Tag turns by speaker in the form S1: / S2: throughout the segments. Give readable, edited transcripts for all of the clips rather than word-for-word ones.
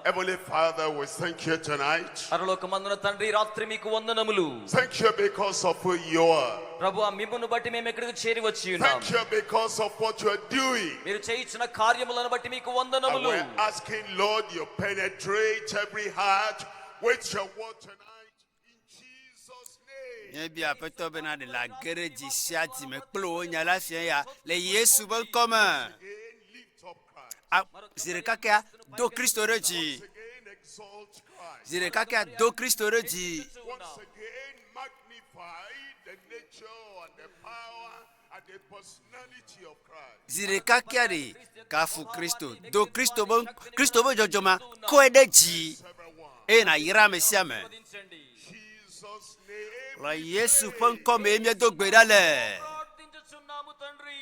S1: Heavenly Father, we thank you tonight.
S2: పరలోకమందున తండ్రి రాత్రి మీకు వందనములు
S1: Thank you because of who you are.
S2: ప్రభు మిమ్మును బట్టి మేము ఇక్కడికి చేరి వచ్చి ఉన్నాం
S1: Thank you because of what you are doing.
S2: మీరు చేయించిన కార్యములను బట్టి మీకు
S1: And
S2: వందనములు
S1: we're asking, Lord, you penetrate every heart with your word tonight in Jesus' name.
S3: Míebia Aƒetɔ bena ɖe le age ɖe dzi sia dzi me kple wò nya la fia ya le Yesu ƒe ŋkɔ me.
S1: Again, lift up Christ.
S3: A, zi ɖeka kea, do Kristo ɖe dzi.
S1: Again, exalt Christ.
S3: Zi ɖeka kea, do Kristo ɖe dzi.
S1: Once again, magnify the nature and the power and the personality of Christ.
S3: Zi ɖeka kea ɖe, kafu Kristo. Do Kristo be, Kristo be dzɔdzɔmea, kɔe ɖe dzi
S1: Everyone.
S3: eye nàyra ame sia ame.
S2: ఆశీర్వదించండి.
S1: Jesus' name.
S3: Le Yesu ƒe ŋkɔ mee míedo gbe ɖa le.
S2: ప్రార్థించుచున్నాము తండ్రి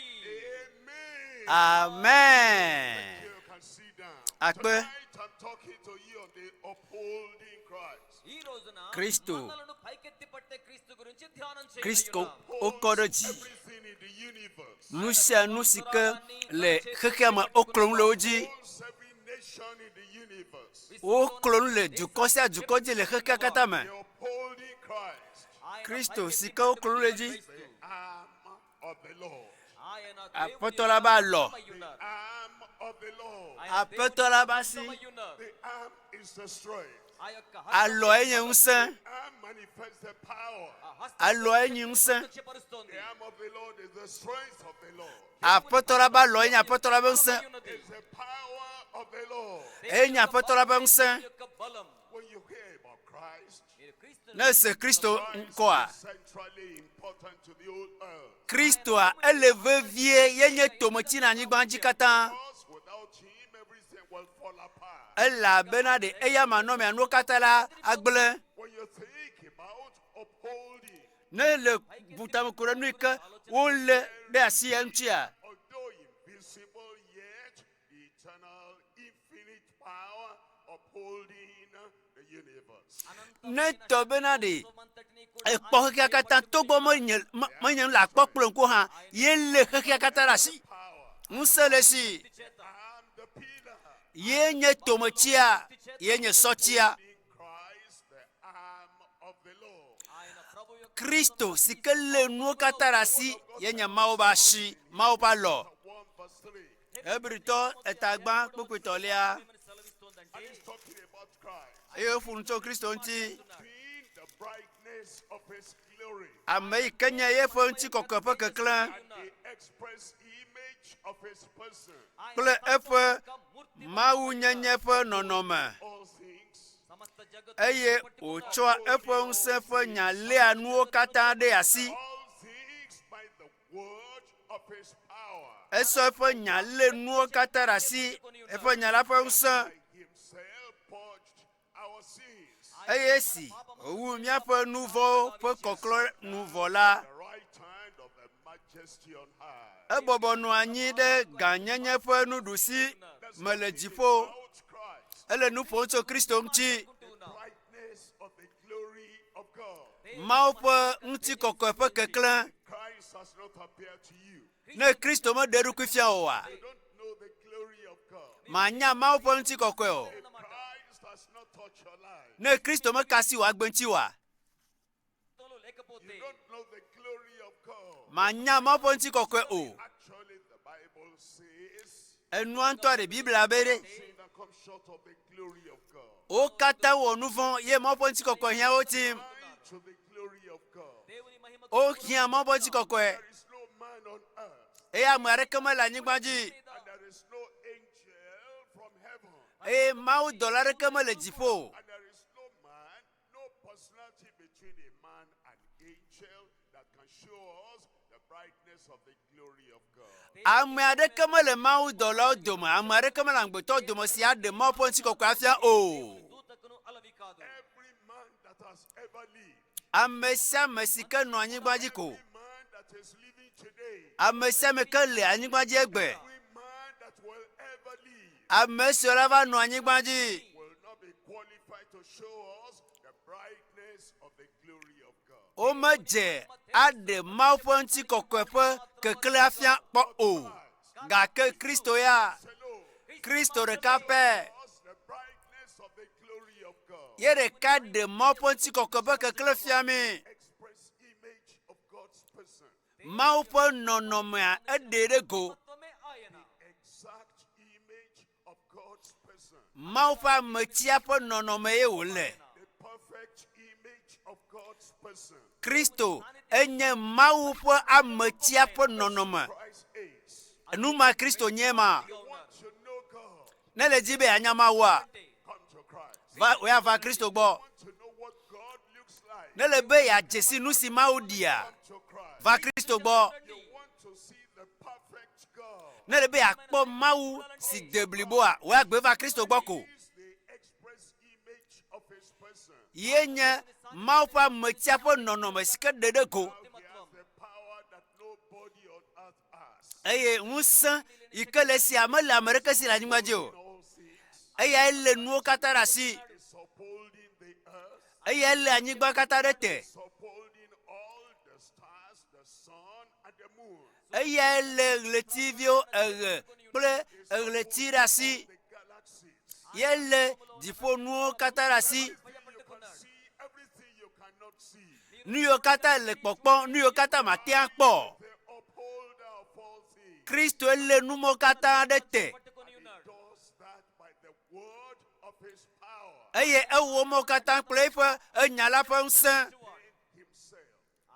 S1: Amen.
S3: Amen.
S1: You can sit down.
S3: Akpe.
S1: Tonight I'm talking to you on the upholding Christ.
S2: ఈ రోజున
S3: క్రీస్తు.
S2: మనలను పైకెత్తి పట్టే క్రీస్తు గురించి ధ్యానం
S3: Kristo
S2: చేయనున్నాం.
S3: wokɔ ɖe dzi.
S1: Everything in the universe.
S3: Nu sia nu si ke le xexea me woklo nu le wo dzi.
S1: Holds every nation in the universe.
S3: Woklo nu le dukɔ sia dukɔ dzi le xexea katã me.
S1: The upholding Christ.
S2: ఆయన
S3: Kristo
S2: పైకెత్తి
S3: si ke woklo nu le dzi.
S2: Kristo.
S1: The arm of the Lord.
S2: ఆయన
S3: Aƒetɔ
S2: దేవుని
S3: la be alɔ.
S2: అయి ఉన్నారు.
S1: Arm of the Lord.
S2: ఆయన
S3: Aƒetɔ la be asi.
S2: అయి ఉన్నారు.
S1: The arm is the strength.
S2: ఆ యొక్క
S3: Alɔe nye ŋusẽ.
S1: Arm manifests the power.
S3: Alɔe nye ŋusẽ.
S2: ప్రత్యక్షపరుస్తోంది.
S1: The arm of the Lord is the strength of the Lord.
S3: Aƒetɔ la be alɔe nye aƒetɔ la be ŋusẽ.
S2: ఉన్నది.
S1: It's the power of the Lord.
S3: Eye nye aƒetɔ la be ŋusẽ.
S2: యొక్క బలం
S1: When you hear about Christ,
S2: మీరు క్రీస్తు
S3: Ne ese Kristo ŋkɔa,
S1: Christ is centrally important to the whole earth.
S3: Kristoa ele vevie ye nye tometsi le anyigba dzi katã.
S1: Because without him, everything will fall apart.
S3: Elabena ɖe eya manɔmea nuwo katã la agblẽ.
S1: When you think about upholding,
S3: Ne le butame ku ɖe nu yi ke wolé ɖe asi ya ŋutia,
S1: although invisible yet, the eternal, infinite power upholding the universe.
S3: ne tɔ bena ɖe
S2: అంతటినీ కూడా
S3: ekpɔ xexea katã togbɔ menye me- menye nu le akpɔ kple ŋku hã, ye lé xexea katã ɖe asi.
S1: Power.
S3: Ŋusẽ le esi.
S2: చేత
S1: I'm the pillar.
S3: Ye nye tometsia, ye nye sɔtsia.
S1: In Christ, the arm of the Lord.
S2: ఆయన ప్రభు యొక్క
S3: Kristo si ke lé nuwo katã ɖe asi ye nye Mawu ƒe asi, Mawu ƒe alɔ.
S1: 1 verse 3.
S3: Hebritɔ etagbã kpukpuitɔlia
S2: ఏమని సెలవిస్తోందంటే
S1: And he's talking about Christ.
S3: eye woƒo nu tso Kristo ŋuti.
S1: Being the brightness of his glory
S3: Ame yi ke nye yeƒe ŋutikɔkɔe ƒe keklẽ
S1: and the express image of his person.
S3: kple eƒe mawunyenye ƒe nɔnɔme
S1: All things
S2: సమస్త జగత్తు
S3: eye wòtsɔa eƒe ŋusẽ ƒe nya léa nuwo katã ɖe asi.
S1: all things by the word of his power.
S3: Esɔ eƒe nya lé nuwo katã ɖe asi, eƒe nya la ƒe ŋusẽ
S1: By himself purged our sins.
S3: eye esi wòwu míaƒe nu vɔ̃wo ƒe kɔklɔ nu vɔ la,
S1: The right hand of the majesty on high.
S3: ebɔbɔ nɔ anyi ɖe gãnyenye ƒe nuɖusi me le dziƒo.
S1: About Christ,
S3: Ele nu ƒom tso Kristo ŋuti,
S1: the brightness of the glory of God.
S3: Mawu ƒe ŋutikɔkɔe ƒe keklẽ.
S1: Christ has not appeared to you.
S3: Ne Kristo meɖe eɖokui fia oa,
S1: You don't know the glory of God.
S3: manya Mawu ƒe ŋutikɔkɔe o.
S1: If Christ has not touched your life,
S3: Ne Kristo meka asi wò agbe ŋuti oa,
S2: లేకపోతే
S1: you don't know the glory of God.
S3: manya Mawu ƒe ŋutikɔkɔe o.
S1: Actually, the Bible says,
S3: Enua ŋutɔ ɖe Biblia be ɖe
S1: sin that comes short of the glory of God.
S3: wo katã wɔ nu vɔ̃ ye Mawu ƒe ŋutikɔkɔe hiã wo tim.
S1: To the glory of God.
S2: దేవుని మహిమ
S3: Wohiã Mawu ƒe ŋutikɔkɔe
S1: There is no man on earth,
S3: eye ame aɖeke mele anyigba dzi
S1: and there is no angel from heaven,
S3: eye Mawu dɔla aɖeke mele dziƒo o.
S1: and there is no man, no personality between a man and angel that can show us the brightness of the glory of God.
S3: Ame aɖeke mele Mawu dɔlawo dome, ame aɖeke mele amegbetɔwo dome si aɖe Mawu ƒe ŋutikɔkɔe afia o.
S2: దూతకును అలవి కాదు
S1: Every man that has ever lived,
S3: Ame sia ame si ke nɔ anyigba dzi ko,
S1: every man that is living today,
S3: ame sia ame ke le anyigba dzi egbe,
S1: every man that will ever live
S3: ame siwo la va nɔ anyigba dzi
S1: will not be qualified to show us the brightness of the glory of God.
S3: womedze aɖe Mawu ƒe ŋutikɔkɔe ƒe keklẽ afia kpɔ o. Gake Kristo ya,
S1: Alone,
S3: Kristo ɖeka pɛ
S1: us the brightness brightness of the glory of God.
S3: Ye ɖeka ɖe Mawu ƒe ŋutikɔkɔe ƒe keklẽ fia mí.
S1: Express image of God's person.
S3: Mawu ƒe nɔnɔmea eɖee ɖe go.
S2: తత్వమే ఆయన
S1: Exact image of God's person.
S3: Mawu ƒe ametia ƒe nɔnɔme ye wòle.
S1: The perfect image of God's person.
S3: Kristo enye Mawu ƒe ametia ƒe nɔnɔme.
S1: Christ is.
S3: Nu ma Kristo nye ma.
S1: You want to know God?
S3: Ne le di be yeanya Mawua,
S1: Come to Christ.
S3: va wòava Kristo gbɔ.
S1: Want to know what God looks like?
S3: Ne le be yeadze si nu si Mawu ɖia,
S1: Come to Christ.
S3: va Kristo gbɔ.
S1: You want to see the perfect God?
S3: Ne le be yeakpɔ Mawu si de bliboa, wòagbe va Kristo gbɔ ko.
S1: Is the express image of his person.
S3: Ye nye Mawu ƒe ametia ƒe nɔnɔme si ke ɖe ɖe go
S1: He has the power that nobody on earth has.
S3: eye ŋusẽ yi ke le esia mele ame ɖeke si le anyigba dzi o.
S1: All things
S3: Eyae lé nuwo katã ɖe asi.
S1: is upholding the earth,
S3: Eyae lé anyigba katã ɖe te.
S1: is upholding all the stars, the sun, and the moon,
S3: Eyae lé ɣletiviwo, eɣe kple eɣleti ɖe asi.
S1: the galaxies.
S3: Ye lé dziƒonuwo katã ɖe asi.
S1: You can see everything you cannot see.
S3: Nu yiwo katã le kpɔkpɔm, nu yiwo katã mate akpɔ.
S1: The upholder of all things
S3: Kristoe lé numɔwo katã ɖe te
S2: పట్టుకొని ఉన్నాడు
S1: does that by the word of his power
S3: eye ewɔ mɔwo katã kple eƒe enya la ƒe ŋusẽ
S1: himself.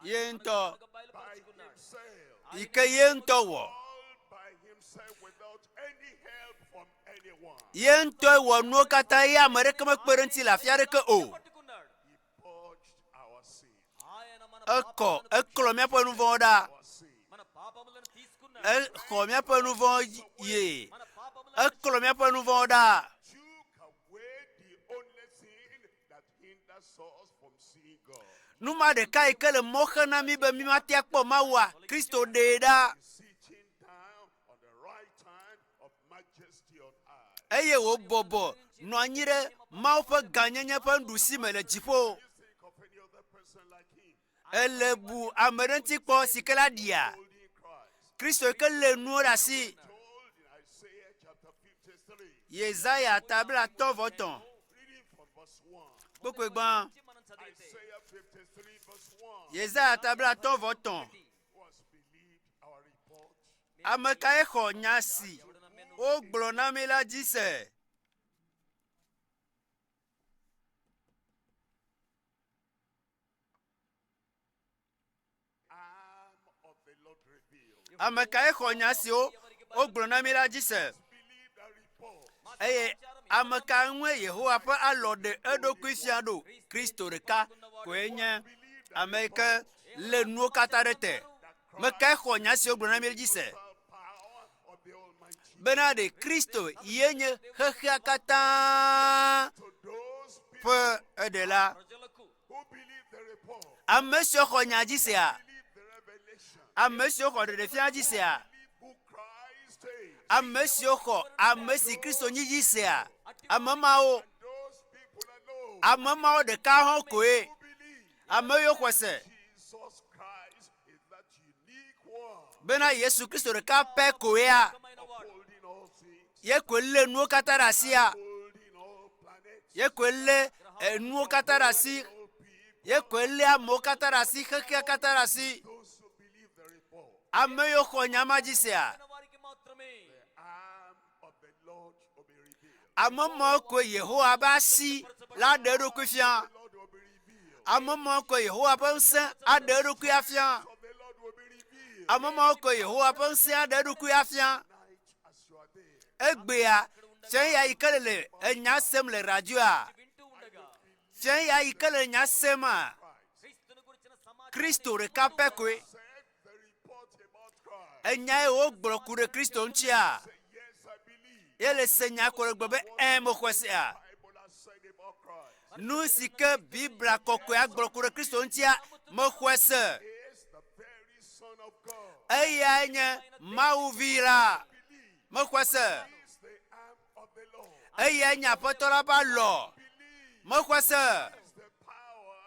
S3: ye ŋutɔ
S1: By
S2: బయలుపరుచుకున్నాడు
S1: himself.
S3: yi ke ye ŋutɔ wɔ.
S1: All by himself without any help from anyone.
S3: Ye ŋutɔe wɔ nuwo katã eye ame ɖeke mekpe ɖe eŋuti le afi aɖeke o.
S2: పట్టుకున్నాడు
S1: He purged our sin.
S2: ఆయన మన
S3: Ekɔ eklɔ míaƒe nu vɔ̃wo ɖa.
S1: Our sin.
S2: మన పాపములను తీసుకున్నాడు
S3: Exɔ míaƒe nu vɔ̃wo ye.
S2: మన పాపములను
S3: Eklɔ míaƒe nu vɔ̃wo ɖa.
S1: Took away the only thing that hinders us from seeing God.
S3: Nu ma ɖeka yi ke le mɔ xe na mí be mí mate akpɔ Mawua, Kristo ɖee ɖa
S1: Sitting down on the right hand of majesty on high.
S3: eye wòbɔbɔ nɔ anyi ɖe Mawu ƒe gãnyenye ƒe nuɖusi me le dziƒo.
S1: You think of any other person like him
S3: Ele bu ame ɖe ŋuti kpɔ si ke la ɖia.
S1: holding Christ.
S3: Kristo yi ke lé nuwo ɖe asi.
S1: Told in Isaiah chapter 53,
S3: Yesaya ta 53
S1: reading from verse 1.
S3: kpukpui gbã.
S2: మనం చదివితే
S1: Isaiah 53, verse 1.
S3: Yesaya ta 53.
S1: Who has believed our report?
S3: Ame kae xɔ nya si wogblɔ na mí la dzi se?
S1: Arm of the Lord revealed.
S3: Ame kae xɔ nya siwo wogblɔ na mí la dzi se?
S1: Believe the report.
S3: Eye ame ka ŋue Yehowa ƒe alɔ ɖe eɖokui fia ɖo? Kristo ɖeka koe nye ame yi ke lé nuwo katã ɖe te. Me kae xɔ nya siwo wogblɔ na mí la dzi se?
S1: The power of the Almighty.
S3: Bena ɖe Kristo ye nye xexea katã
S1: To those people
S3: ƒe eɖela.
S2: ప్రజలకు
S1: who believe the report,
S3: Ame siwo xɔ nya dzi sea?
S1: believe the revelation,
S3: Ame siwo xɔ ɖeɖefia dzi sea?
S1: believe who Christ is.
S3: Ame siwo xɔ ame si Kristo nyi dzi sea? Ame mawo,
S1: Those people alone
S3: ame mawo ɖeka hã koe.
S1: who believe
S3: Ame yiwo xɔ se
S1: Jesus Christ is that unique one
S3: bena Yesu Kristo ɖeka pɛ koea
S2: మైన వాడు
S1: holding all things,
S3: ye koe lé nuwo katã ɖe asia.
S1: holding all planets,
S3: Ye koe lé enuwo katã ɖe asi.
S1: all people,
S3: Ye koe lé amewo katã ɖe asi, xexea katã ɖe asi.
S1: those who believe the report.
S3: Ame yiwo xɔ nya ma dzi sea?
S2: అయిన వారికి మాత్రమే
S1: The arm of the Lord will be revealed.
S3: Ame mawo koe Yehowa ƒe asi la ɖe eɖokui fia.
S1: The Lord will be revealed.
S3: Ame mawo koe Yehowa ƒe ŋusẽ aɖe eɖokui afia.
S1: Of the Lord will be revealed.
S3: Ame mawo koe Yehowa ƒe ŋusẽ aɖe eɖokui afia.
S1: Night as you are there.
S3: Egbea, fia ya yi ke le enya sem le radioa,
S2: వింటూ ఉండగా
S3: fia ya yi ke le nya sema,
S2: క్రీస్తును గురించిన సమాచారం
S3: Kristo ɖeka pɛ koe.
S1: Said the report about Christ.
S3: Enya ye wogblɔ ku ɖe Kristo ŋutia,
S1: Say, yes, I believe.
S3: ye le se nya ko ɖe gblɔ be ẽ mexɔe sea.
S1: Bible has said about Christ.
S3: Nu si ke Biblia kɔkɔea gblɔ ku ɖe Kristo ŋutia, mexɔe se.
S1: Is the very Son of God.
S3: Eyae nye Mawu vi la.
S1: Believe
S3: Mexɔe se.
S1: is the arm of the Lord.
S3: Eyae nye Aƒetɔ la ƒe alɔ.
S1: Believe
S3: Mexɔe se.
S1: is the power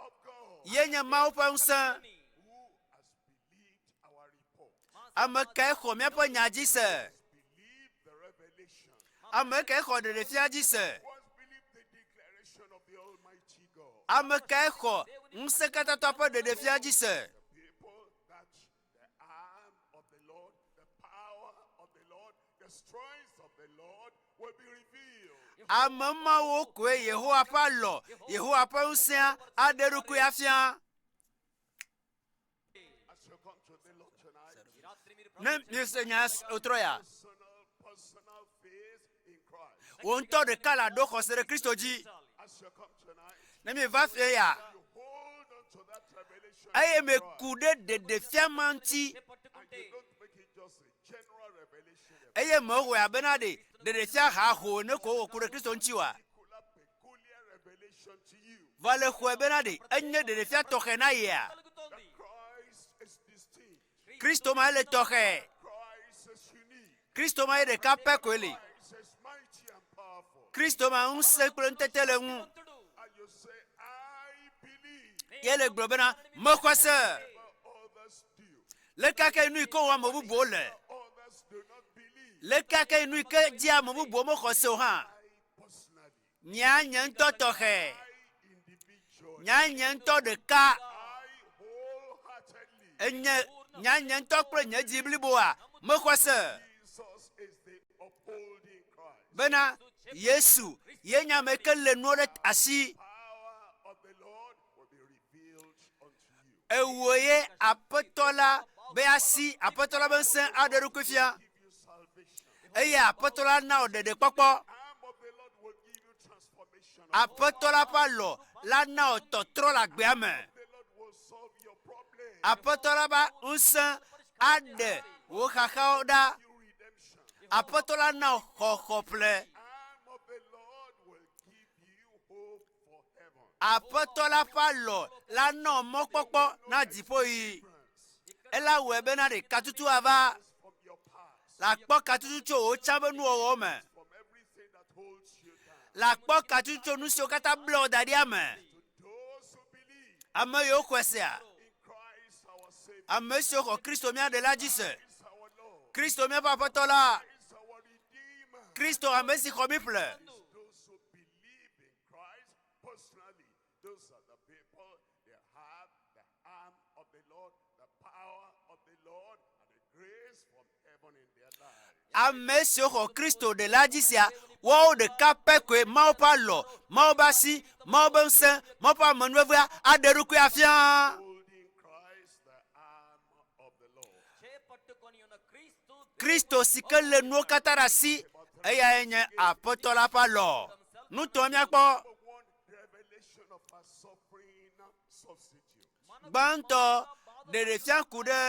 S1: of God.
S3: Ye nye Mawu ƒe ŋusẽ.
S1: Who has believed our report?
S3: Ame kae xɔ míaƒe nya dzi se?
S1: Believe the revelation.
S3: Ame kae xɔ ɖeɖefia dzi se?
S1: Who has believed
S3: Ame kae xɔ ŋusẽkatãtɔ ƒe ɖeɖefia dzi se?
S1: People that the arm of the Lord, the power of the Lord, the strength of the Lord will be revealed.
S3: Ame mawo koe Yehowa ƒe alɔ, Yehowa ƒe ŋusẽa aɖe eɖokui afia.
S1: As you come to the Lord tonight,
S2: ఈ రాత్రి మీరు
S3: Ne miese nya wotrɔ ya,
S1: personal, personal faith in Christ.
S3: wò ŋutɔ ɖeka le aɖo xɔse ɖe Kristo dzi.
S1: As you come tonight,
S3: Ne mieva fie ya,
S1: you hold on to that revelation.
S3: eye
S1: in Christ.
S3: meku ɖe ɖeɖefia ma ŋuti
S1: And
S2: పట్టుకుంటే
S1: you don't make it just a general revelation, a
S3: eye mewɔe abena ɖe ɖeɖefia haho ne ko wòku ɖe Kristo ŋuti oa.
S1: particular, peculiar revelation to you.
S3: Va le xɔe bena ɖe enye ɖeɖefia tɔxɛ na yea.
S2: కలుగుతోంది
S1: Christ is distinct.
S3: Kristo ma ele tɔxɛ.
S1: Christ is unique.
S3: Kristo ma ye ɖeka pɛ koe li.
S1: Christ is mighty and powerful.
S3: Kristo ma ŋusẽ kple ŋutete le ŋu.
S2: భక్తుడు
S1: And you say, I believe
S3: Ye le gblɔ bena mexɔ se.
S1: but others do.
S3: Leke ke nu yi ke wɔm ame bubuwo le.
S1: Others do not believe.
S3: Leke ke nu yi ke dzi ame bubuwo mexɔ se o hã.
S1: I personally,
S3: Nya nye ŋutɔ tɔxɛ.
S1: I individually,
S3: Nya nye ŋutɔ ɖeka.
S1: I wholeheartedly,
S3: Enye nya nye ŋutɔ kple nye dzi bliboa mexɔ se
S1: Jesus is the upholding Christ.
S3: bena Yesu ye nye ame ke le nuwo ɖe asi.
S1: Power of the Lord will be revealed unto you.
S3: Ewò ye aƒetɔ la be asi aƒetɔ la be ŋusẽ aɖe eɖokui fia
S1: Give you salvation.
S3: eye aƒetɔ la na wò ɖeɖekpɔkpɔ.
S1: Arm of the Lord will give you transformation.
S3: Aƒetɔ la ƒe alɔ la na wò tɔtrɔ le agbea me.
S1: The Lord will solve your problem.
S3: Aƒetɔ la ƒe ŋusẽ aɖe wò xaxawo ɖa.
S1: You redemption.
S3: Aƒetɔ la na wò xɔxɔƒle.
S1: Arm of the Lord will give you hope for heaven.
S3: Aƒetɔ la ƒe alɔ la na wò mɔkpɔkpɔ na dziƒoɣi. Ela wɔe bena ɖe katutu ava
S1: From your past,
S3: le akpɔ katutu tso wò tsã be nuwɔwɔwo me.
S1: from everything that holds you down.
S3: Le akpɔ katutu tso nu siwo katã ble wò da ɖia me.
S1: To those who believe
S3: Ame yiwo xɔe sea,
S1: in Christ our Savior,
S3: ame siwo xɔ Kristo mía ɖela dzi se,
S1: Christ our Lord,
S3: Kristo míaƒe aƒetɔ la,
S1: Christ our Redeemer.
S3: Kristo ame si xɔ mí ƒle.
S1: Those who believe in Christ personally, those are the people that have the arm of the Lord, the power of the Lord, and the grace from heaven in their lives.
S3: Ame siwo xɔ Kristo ɖela dzi sia, woawo ɖeka pɛ koe Mawu ƒe alɔ, Mawu ƒe asi, Mawu ƒe ŋusẽ, Mawu ƒe amenuvevea aɖe eɖokui afia.
S1: Holding Christ, the arm of the Lord.
S2: చేపట్టుకొని ఉన్న క్రీస్తు
S3: Kristo si ke le nuwo katã ɖe asi, eyae nye aƒetɔ la ƒe alɔ. Nutɔ míakpɔ
S1: Number one, revelation of our suffering substitute.
S3: gbãtɔ ɖeɖefia ku ɖe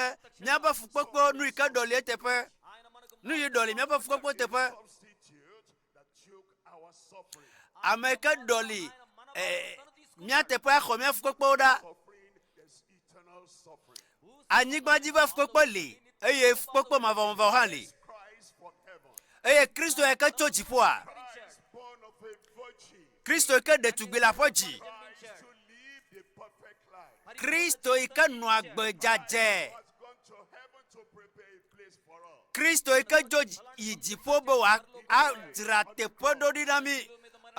S3: míaƒe fukpekpewo nu yi ke ɖɔli eteƒe.
S2: ఆయన మనకు
S3: Nu yi ɖɔli míaƒe fukpekpewo teƒe.
S1: Substitute that took our suffering.
S3: Ame yi ke ɖɔli eh, mía teƒe axɔ mía fukpekpewo ɖa.
S1: Suffering, there's eternal suffering.
S3: Anyigba dzi ƒe fukpekpe li eye fukpekpe mavɔmavɔ hã li.
S1: Christ from heaven.
S3: Eye Kristo yi ke tso dziƒoa,
S1: Christ born of a virgin.
S3: Kristo yi ke ɖetugbui le aƒe dzi,
S1: Christ to live the perfect life.
S3: Kristo yi ke nɔ agbe dzadzɛ,
S1: Has gone to heaven to prepare a place for us.
S3: Kristo yi ke dzo dzi- yi dziƒo be wòadzra teƒe ɖo ɖi na mí.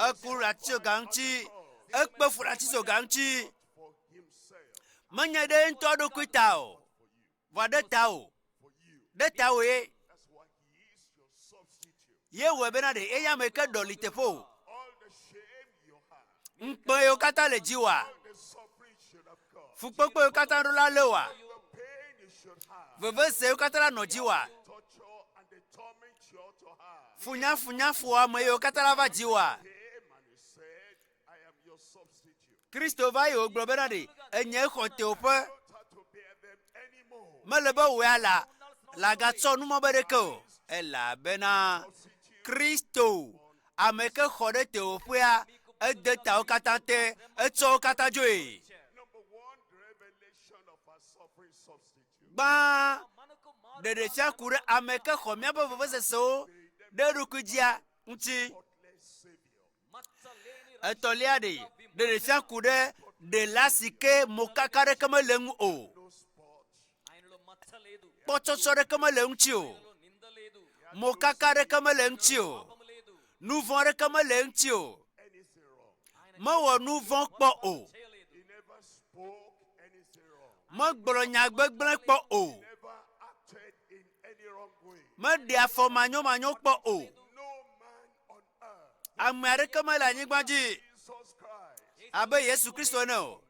S3: Eku le atitsoga ŋuti, ekpe fu le atitsoga ŋuti.
S1: For himself.
S3: Menye ɖe ŋutɔ ɖokui ta o, vɔ ɖe ta o,
S1: For you.
S3: ɖe ta o ye.
S1: That's why he is your substitute.
S3: Ye wɔe bena ɖe eya ame yi ke ɖɔli teƒe o.
S1: All the shame you have,
S3: Ŋukpe yiwo katã le dziwòa,
S1: all the suffering should have come,
S3: fukpekpe yiwo katã ɖo la lé wòa,
S1: the pain you should have,
S3: vevese yiwo katã la nɔ dziwòa,
S1: torture and the torment you ought to have.
S3: funyafunyaƒoame yiwo katã la va dziwòa.
S1: Came and he said, I am your substitute.
S3: Kristo va yi wògblɔ bena ɖe enye xɔ teƒe
S1: Don't have to bear them anymore.
S3: mele be wòe ala lagatsɔ numɔ be ɖeke o elabena Kristo ame ke xɔ ɖe teƒea ede tawo katã te etsɔ wo katã dzoe.
S1: Number one, the revelation of our suffering substitute.
S3: Gbã
S2: మనకు
S3: ɖeɖefia ku ɖe ame ke xɔ míaƒe vevesesewo ɖe eɖokui dzia ŋuti.
S1: Spotless Savior.
S2: మచ్చలేని
S3: Etɔ̃lia ɖe ɖeɖefia ku ɖe ɖela si ke mokaka ɖeke mele eŋu o.
S1: No spot,
S2: ఆయనలో మచ్చ లేదు
S3: Kpɔtsɔtsɔ ɖeke mele eŋuti o.
S2: ఆయనలో నింద లేదు
S3: Mokaka ɖeke mele eŋuti o.
S2: పాపము లేదు
S3: Nu vɔ̃ ɖeke mele eŋuti o.
S1: anything wrong.
S2: ఆయన
S3: Mewɔ nu vɔ̃ kpɔ o.
S1: He never spoke anything wrong.
S3: Megblɔ nya gbegblẽ kpɔ o.
S1: He never acted in any wrong way.
S3: Meɖe afɔ manyomanyo kpɔ o.
S1: No man on earth,
S3: Ame aɖeke mele anyigba dzi
S1: Jesus Christ,
S3: abe Yesu Kristo ene o.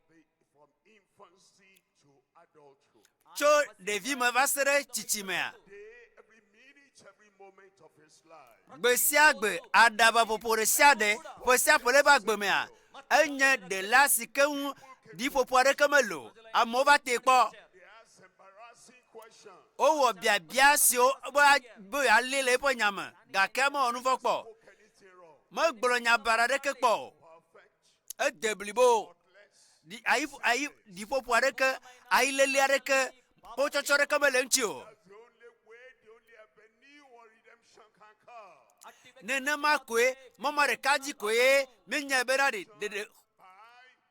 S1: from infancy to adulthood.
S3: Tso ɖevime va se ɖe tsitsimea,
S1: Day, every minute, every moment of his life.
S3: gbe sia gbe aɖabaƒoƒo ɖe sia ɖe ƒe sia ƒe le eƒe agbemea, enye ɖela si ke ŋu ɖiƒoƒo aɖeke mele o. Amewo va tee kpɔ.
S1: They asked embarrassing questions.
S3: Wowɔ biabia siwo be be yealé le eƒe nya me gake mewɔ nu vɔ̃ kpɔ. o.
S1: Spoke anything wrong.
S3: Megblɔ nya baɖa aɖeke kpɔ o.
S1: Perfect,
S3: Ede blibo.
S1: spotless.
S3: Ɖi ayi ayi ɖiƒoƒo aɖeke, ayileli aɖeke, kpotsɔtsɔ aɖeke mele eŋuti o.
S1: That's the only way, the only avenue or redemption can come.
S2: అట్టి వ్యక్తి
S3: Nenema koe mɔmɔ ɖeka dzi koe míenyae bena ɖe ɖeɖe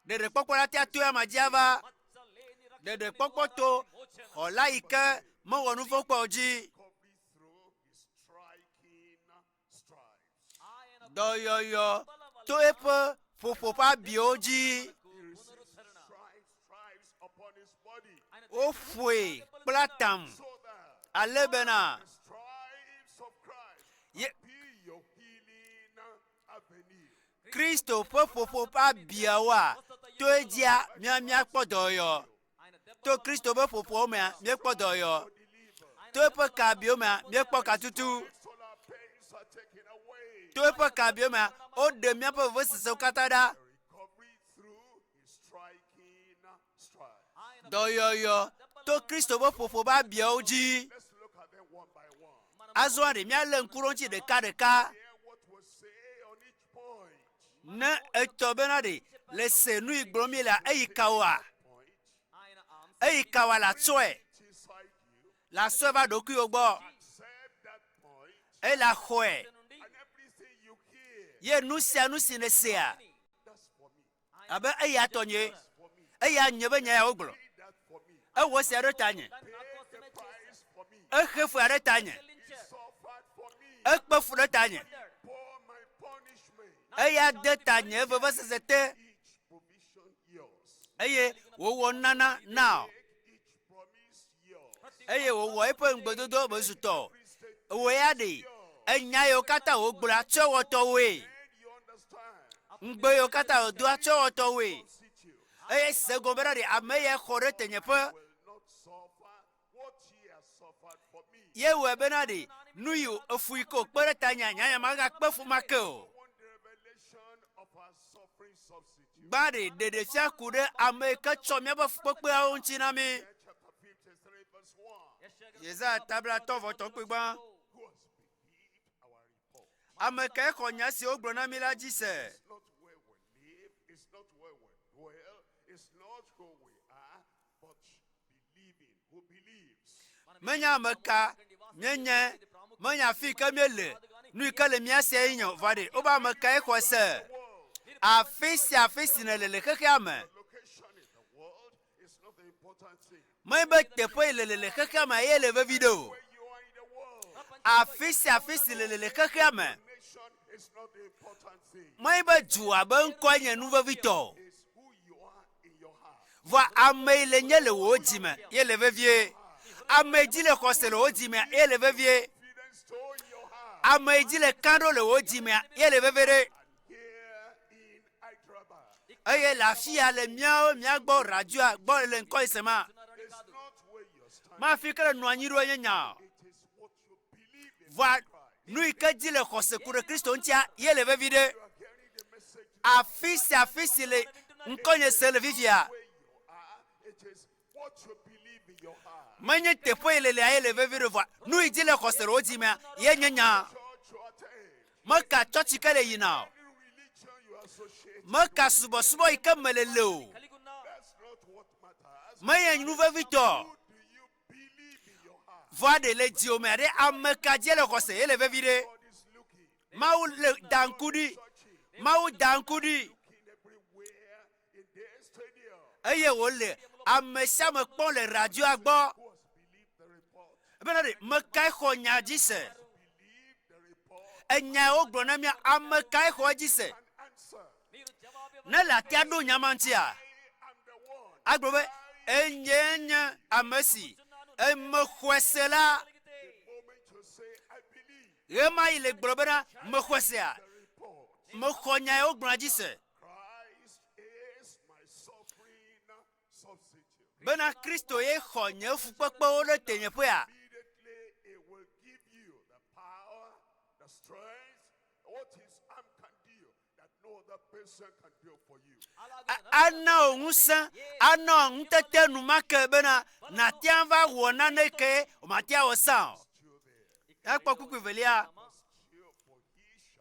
S1: By
S3: ɖeɖekpɔkpɔ la tea to ama dzi ava.
S2: మచ్చలేని రక్షకుని
S3: Ɖeɖekpɔkpɔ to
S2: విమోచన.
S3: xɔla yi ke mewɔ nu vɔ̃ kpɔ o dzi.
S1: recovery through his striking stripes.
S2: ఆయన
S3: Dɔyɔyɔ to eƒe ƒoƒo ƒe abiwo dzi.
S1: He received
S2: పునరుద్ధరణ
S1: stripes, stripes upon his body,
S2: ఆయన
S3: Woƒoe kple atam
S1: so that
S3: ale bena
S1: the stripes of Christ
S3: Ye-
S1: be your healing avenue.
S3: Kristo ƒe ƒoƒo ƒe abiawoa to edzia mía míakpɔ dɔyɔyɔ.
S2: ఆయన దెబ్బ
S3: To Kristo ƒe ƒoƒowo mea míekpɔ dɔyɔyɔ.
S1: Deliver.
S3: To eƒe kabiwo mea míekpɔ katutu.
S1: All our pains are taken away.
S3: To eƒe kabiwo mea woɖe míaƒe vevesesewo katã ɖa.
S1: Recovery through his striking stripes.
S2: ఆయన
S3: Dɔyɔyɔ to Kristo ƒe ƒoƒo ƒe abiawo dzi.
S1: Let's look at them one by one.
S3: Azɔ ɖe míalé ŋku ɖe wo ŋuti ɖekaɖeka.
S1: Hear what we say on each point.
S3: Ne etɔ bena ɖe le se nu yi gblɔm mi lea eyi kawoa?
S1: Point.
S2: ఆయన ఆ
S3: Eyi kawoa le atsɔe.
S1: It's inside you.
S3: Le asɔe va ɖokuiwò gbɔ.
S1: Accept that point
S3: Eye le axɔe.
S2: నుండి
S1: and everything you hear.
S3: Ye nu sia nu si nèsea
S1: That's for me.
S3: abe eya tɔ nye.
S1: For me.
S3: Eya nye be nya ya wogblɔ.
S1: Did that for me.
S3: Ewɔ esia ɖe tanye.
S2: దాన్ని నా
S1: Paid
S2: కోసమే
S1: the
S2: చేశాడు.
S1: price for me.
S3: Exe fea ɖe tanye.
S1: He
S2: చెల్లించాడు
S1: suffered for me.
S3: Ekpe fu ɖe tanye.
S1: Bore my punishment.
S3: Eya de tanye vevesese te
S1: Each provision yours.
S3: eye wòwɔ nunana na o.
S1: Make each promise yours.
S3: Eye wòwɔ eƒe ŋugbedodo be zu tɔ.
S1: Every statement
S3: Wò ya ɖe enya yiwo katã wògblɔa tsɔ wɔ tɔwoe.
S1: you understand.
S3: Ŋugbe yiwo katã wòdoa tsɔ wɔ tɔwoe.
S1: Constitute
S3: Eye se gɔme bena ɖe ame ya xɔ ɖe tenyeƒe
S1: will not suffer what he has suffered for me.
S3: ye wɔe bena ɖe nu yi efu yi ke wòkpe ɖe tanye nyanya magakpe fu ma ke o.
S1: Want the revelation of our suffering substitute.
S3: Gbã ɖe ɖeɖefia ku ɖe ame yi ke tsɔ míaƒe fukpekpeawo ŋuti na mí.
S1: Chapter 53, verse 1.
S2: యెషయా గ్రంథం
S3: Yesaya tablatɔ vɔtɔ kpegba.
S1: Who has believed our report?
S3: Ame kae xɔ nya si wogblɔ na mí la dzi se?
S1: It's not where we live, it's not where we dwell, it's not who we are, but believing who believes.
S3: Menya ame ka míenye, menya afi yi ke míele, nu yi ke le mía sie ye nye o. Vɔ ɖe wobe ame kae xɔe se?
S1: World,
S3: Afi sia afi si nèle le xexea me,
S1: location in the world is not the important thing.
S3: menye be teƒe yi le le xexea me ye le vevi ɖe o.
S1: Where you are in the world,
S3: Afi sia afi si le le xexea me,
S1: nation is not the important thing.
S3: menye be dua be ŋkɔe nye nu vevitɔ o.
S1: It's who you are in your heart.
S3: Vɔa ame yi le nye le wò dzime ye le vevie. Ame yi dzi le xɔse le wò dzimea ye le vevie.
S1: Confidence to in your heart.
S3: Ame yi dzi le kan ɖo le wò dzimea ye le vevie ɖe.
S1: Here in Hyderabad,
S3: Eye le afi ya le míawo mía gbɔ radioa gbɔ le ŋkɔ yi se ma.
S2: ఉన్నారని
S1: it's
S2: కాదు
S1: not where you're standing,
S3: Mafi ke le nɔ anyi ɖo nye nya o.
S1: it is what you believe in.
S3: Vɔa nu yi ke dzi le xɔse ku ɖe Kristo ŋutia ye le vevie ɖe.
S1: You are hearing the message
S3: Afi sia afi si le ŋkɔnye se le fifia.
S1: where you are, it is what you believe in your heart.
S3: Menye teƒe yi le lea ye le vevie ɖe vɔa nu yi dzi le xɔse le wò dzimea ye nye nya.
S1: Church you attend,
S3: Meka tsɔtsi ke le yina o.
S1: any religion you associate,
S3: Meka subɔsubɔ yi ke me le le o.
S2: కలిగి ఉన్నా
S1: that's not what matters.
S3: Menye nu vevitɔ.
S1: Who do you believe in your heart?
S3: Vɔa ɖe le dziwò mea ɖe ame ka dzie le xɔse ye le vevie ɖe.
S1: God is looking,
S3: Mawu le da ŋku ɖi.
S1: searching,
S3: Mawu da ŋku ɖi
S1: looking everywhere in this stadium.
S3: eye wòle ame sia ame kpɔm le radioa gbɔ.
S1: Who has believed the report?
S3: Bena ɖe me kae xɔ nya dzi se?
S1: Believe the report
S3: Enya wogblɔ na mía ame kae xɔ edzi se?
S1: and answer.
S2: మీరు జవాబు
S3: Ne le atia ɖo nya ma ŋutia, agblɔ be enye nye ame si mexɔe se la. Ɣemaɣi le gblɔ bena mexɔe sea, mexɔ nya ya wogblɔna dzi se bena Kristo ye xɔ nye fukpekpewo ɖe tenyeƒea. Ana wò ŋusẽ, ana wò ŋutete enumake bena nàte ŋu ava wɔ nane ke wòmate awɔ sã o. Míakpɔ kpukpui evelia.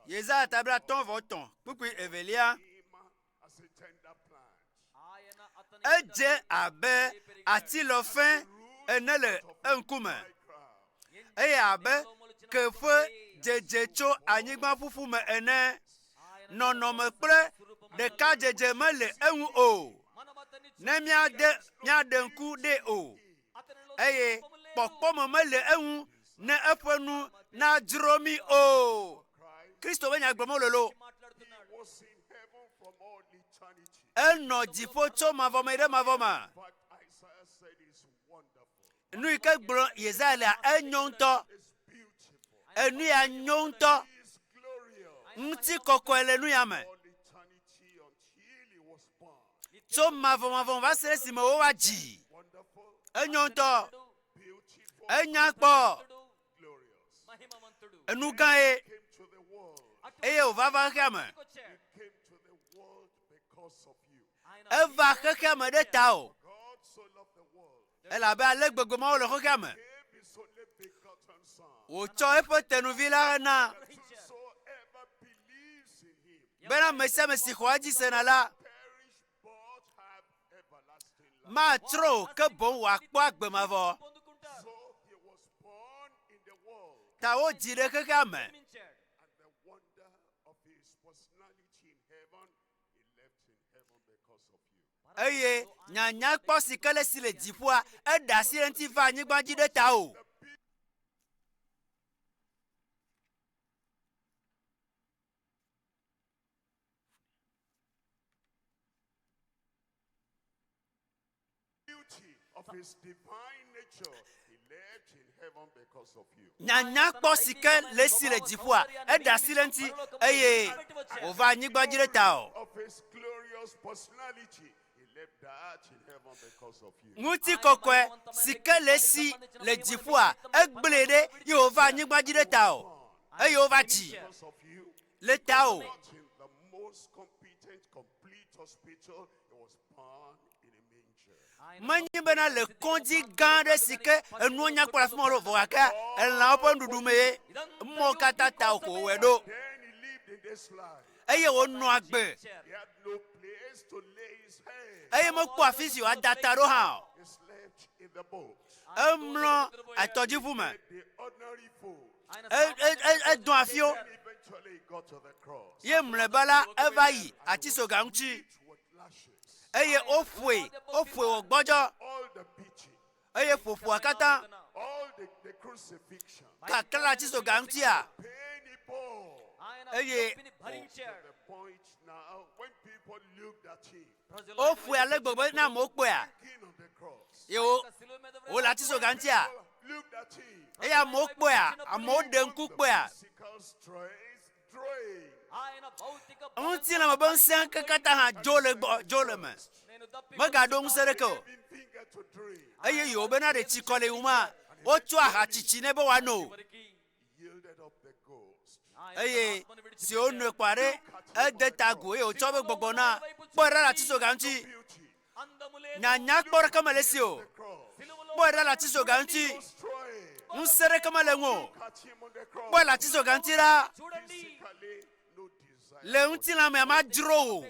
S3: Yesaya ta 55 kpukpui evelia. Edze abe atilɔfẽ ene le eŋkume eye abe ke ƒe dzedze tso anyigba ƒuƒu me ene. Nɔnɔme kple ɖekadzedze mele eŋu o, ne míade míaɖe ŋku ɖee o, eye kpɔkpɔme mele eŋu ne eƒe nu nadzro mí o. Kristo ƒe nya gblɔm wole loo. Enɔ dziƒo tso mavɔ me ɖe mavɔ me. Nu yi ke gblɔ Yesaya lea, enyo ŋutɔ. Enu ya nyo ŋutɔ. Ŋutikɔkɔe le nu ya me. Tso mavɔmavɔ va se ɖe esime wova dzi. Enyo ŋutɔ. Enya kpɔ. Enu gã ye. Eye wòva va xexea me. Eva xexea me ɖe ta o. Elabe ale gbegbe Mawu le xexea me. Wòtsɔ eƒe tenuvi la hena bena ame sia ame si xɔa edzi sena la matsrɔ̃ o, ke boŋ wòakpɔ agbe mavɔ. Ta wodzi ɖe xexea me. Eye nyanyakpɔ si ke le esi le dziƒoa, eɖe asi le eŋuti va anyigba dzi ɖe tawò. Nyanya kpɔ si ke le esi le dziƒoa, eɖe asi le eŋuti eye wòva anyigba dzi ɖe ta o. Ŋutikɔkɔe si ke le esi le dziƒoa, egblẽe ɖe ye wòva anyigba dzi ɖe ta o eye wova dzi le ta o. Menye bena le kɔdzi gã aɖe si ke enuwo nya kpɔ le afi ma o vɔ gake elãwo ƒe nuɖuɖu mee mɔ katã ta ko wòwɔe ɖo. Eye wònɔ agbe eye mekpɔ afi si wòada ta ɖo hã o. Emlɔ etɔdziʋu me. Edɔ afiwo ye mlɔeba la eva yi atisoga ŋuti. Eye woƒoe, woƒoe wògbɔdzɔ, eye ƒoƒoa katã kaklã atisoga ŋutia, eye woƒoe ale gbegbe ne amewo kpɔea, ye wo wole atisoga ŋutia, eye amewo kpɔea, amewo ɖe ŋku kpɔea, Ŋutilãme ƒe ŋusẽ ke katã hã dzo le gbɔ, dzo le me. Megaɖo ŋusẽ ɖeke o. Eye yewo bena ɖe tsikɔ le wuma, wotsɔ aha tsitsi nɛ be wòano. Eye si wonoe kpɔ aɖe, ede ta agu eye wòtsɔ eƒe gbɔgbɔ na. Kpɔe ɖa le atitsoga ŋuti. Nyanya kpɔ ɖeke mele esi o. Kpɔe ɖa le atitsoga ŋuti. Ŋusẽ ɖeke mele eŋu o. Kpɔe le atitsoga ŋuti ɖa. Le ŋutilã mea madzro wò.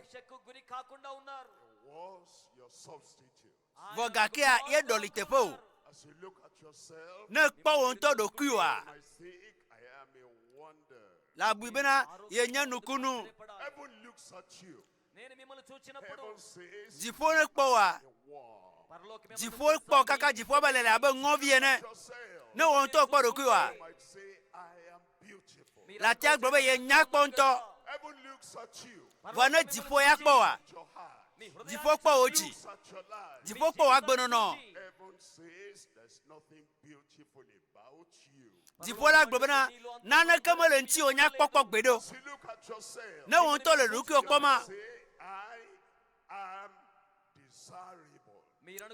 S3: Vɔ gakea ye ɖɔli teƒe o. Ne èkpɔ wò ŋutɔ ɖokuiwòa, la bui bena yenye nukunu. Dziƒo nekpɔ wòa? Dziƒo kpɔ kaka dziƒoa be lele abe ŋɔvi ene. Ne wò ŋutɔ kpɔ ɖokuiwòa, le atea gblɔ be yenya kpɔ ŋutɔ.
S1: Heaven looks at you,
S3: Vɔa ne dziƒo ya kpɔ wòa,
S1: at your heart,
S3: dziƒo kpɔ wò dzi,
S1: looks at your life.
S3: dziƒo kpɔ wò agbenɔnɔ.
S1: Heaven says there's nothing beautiful about you.
S3: Dziƒo la gblɔ bena naneke mele ŋutiwò nya kpɔkpɔ gbeɖe o.
S1: See, look at yourself.
S3: Ne wò ŋutɔ le ɖokuiwò kpɔma,
S1: Say, I am desirable.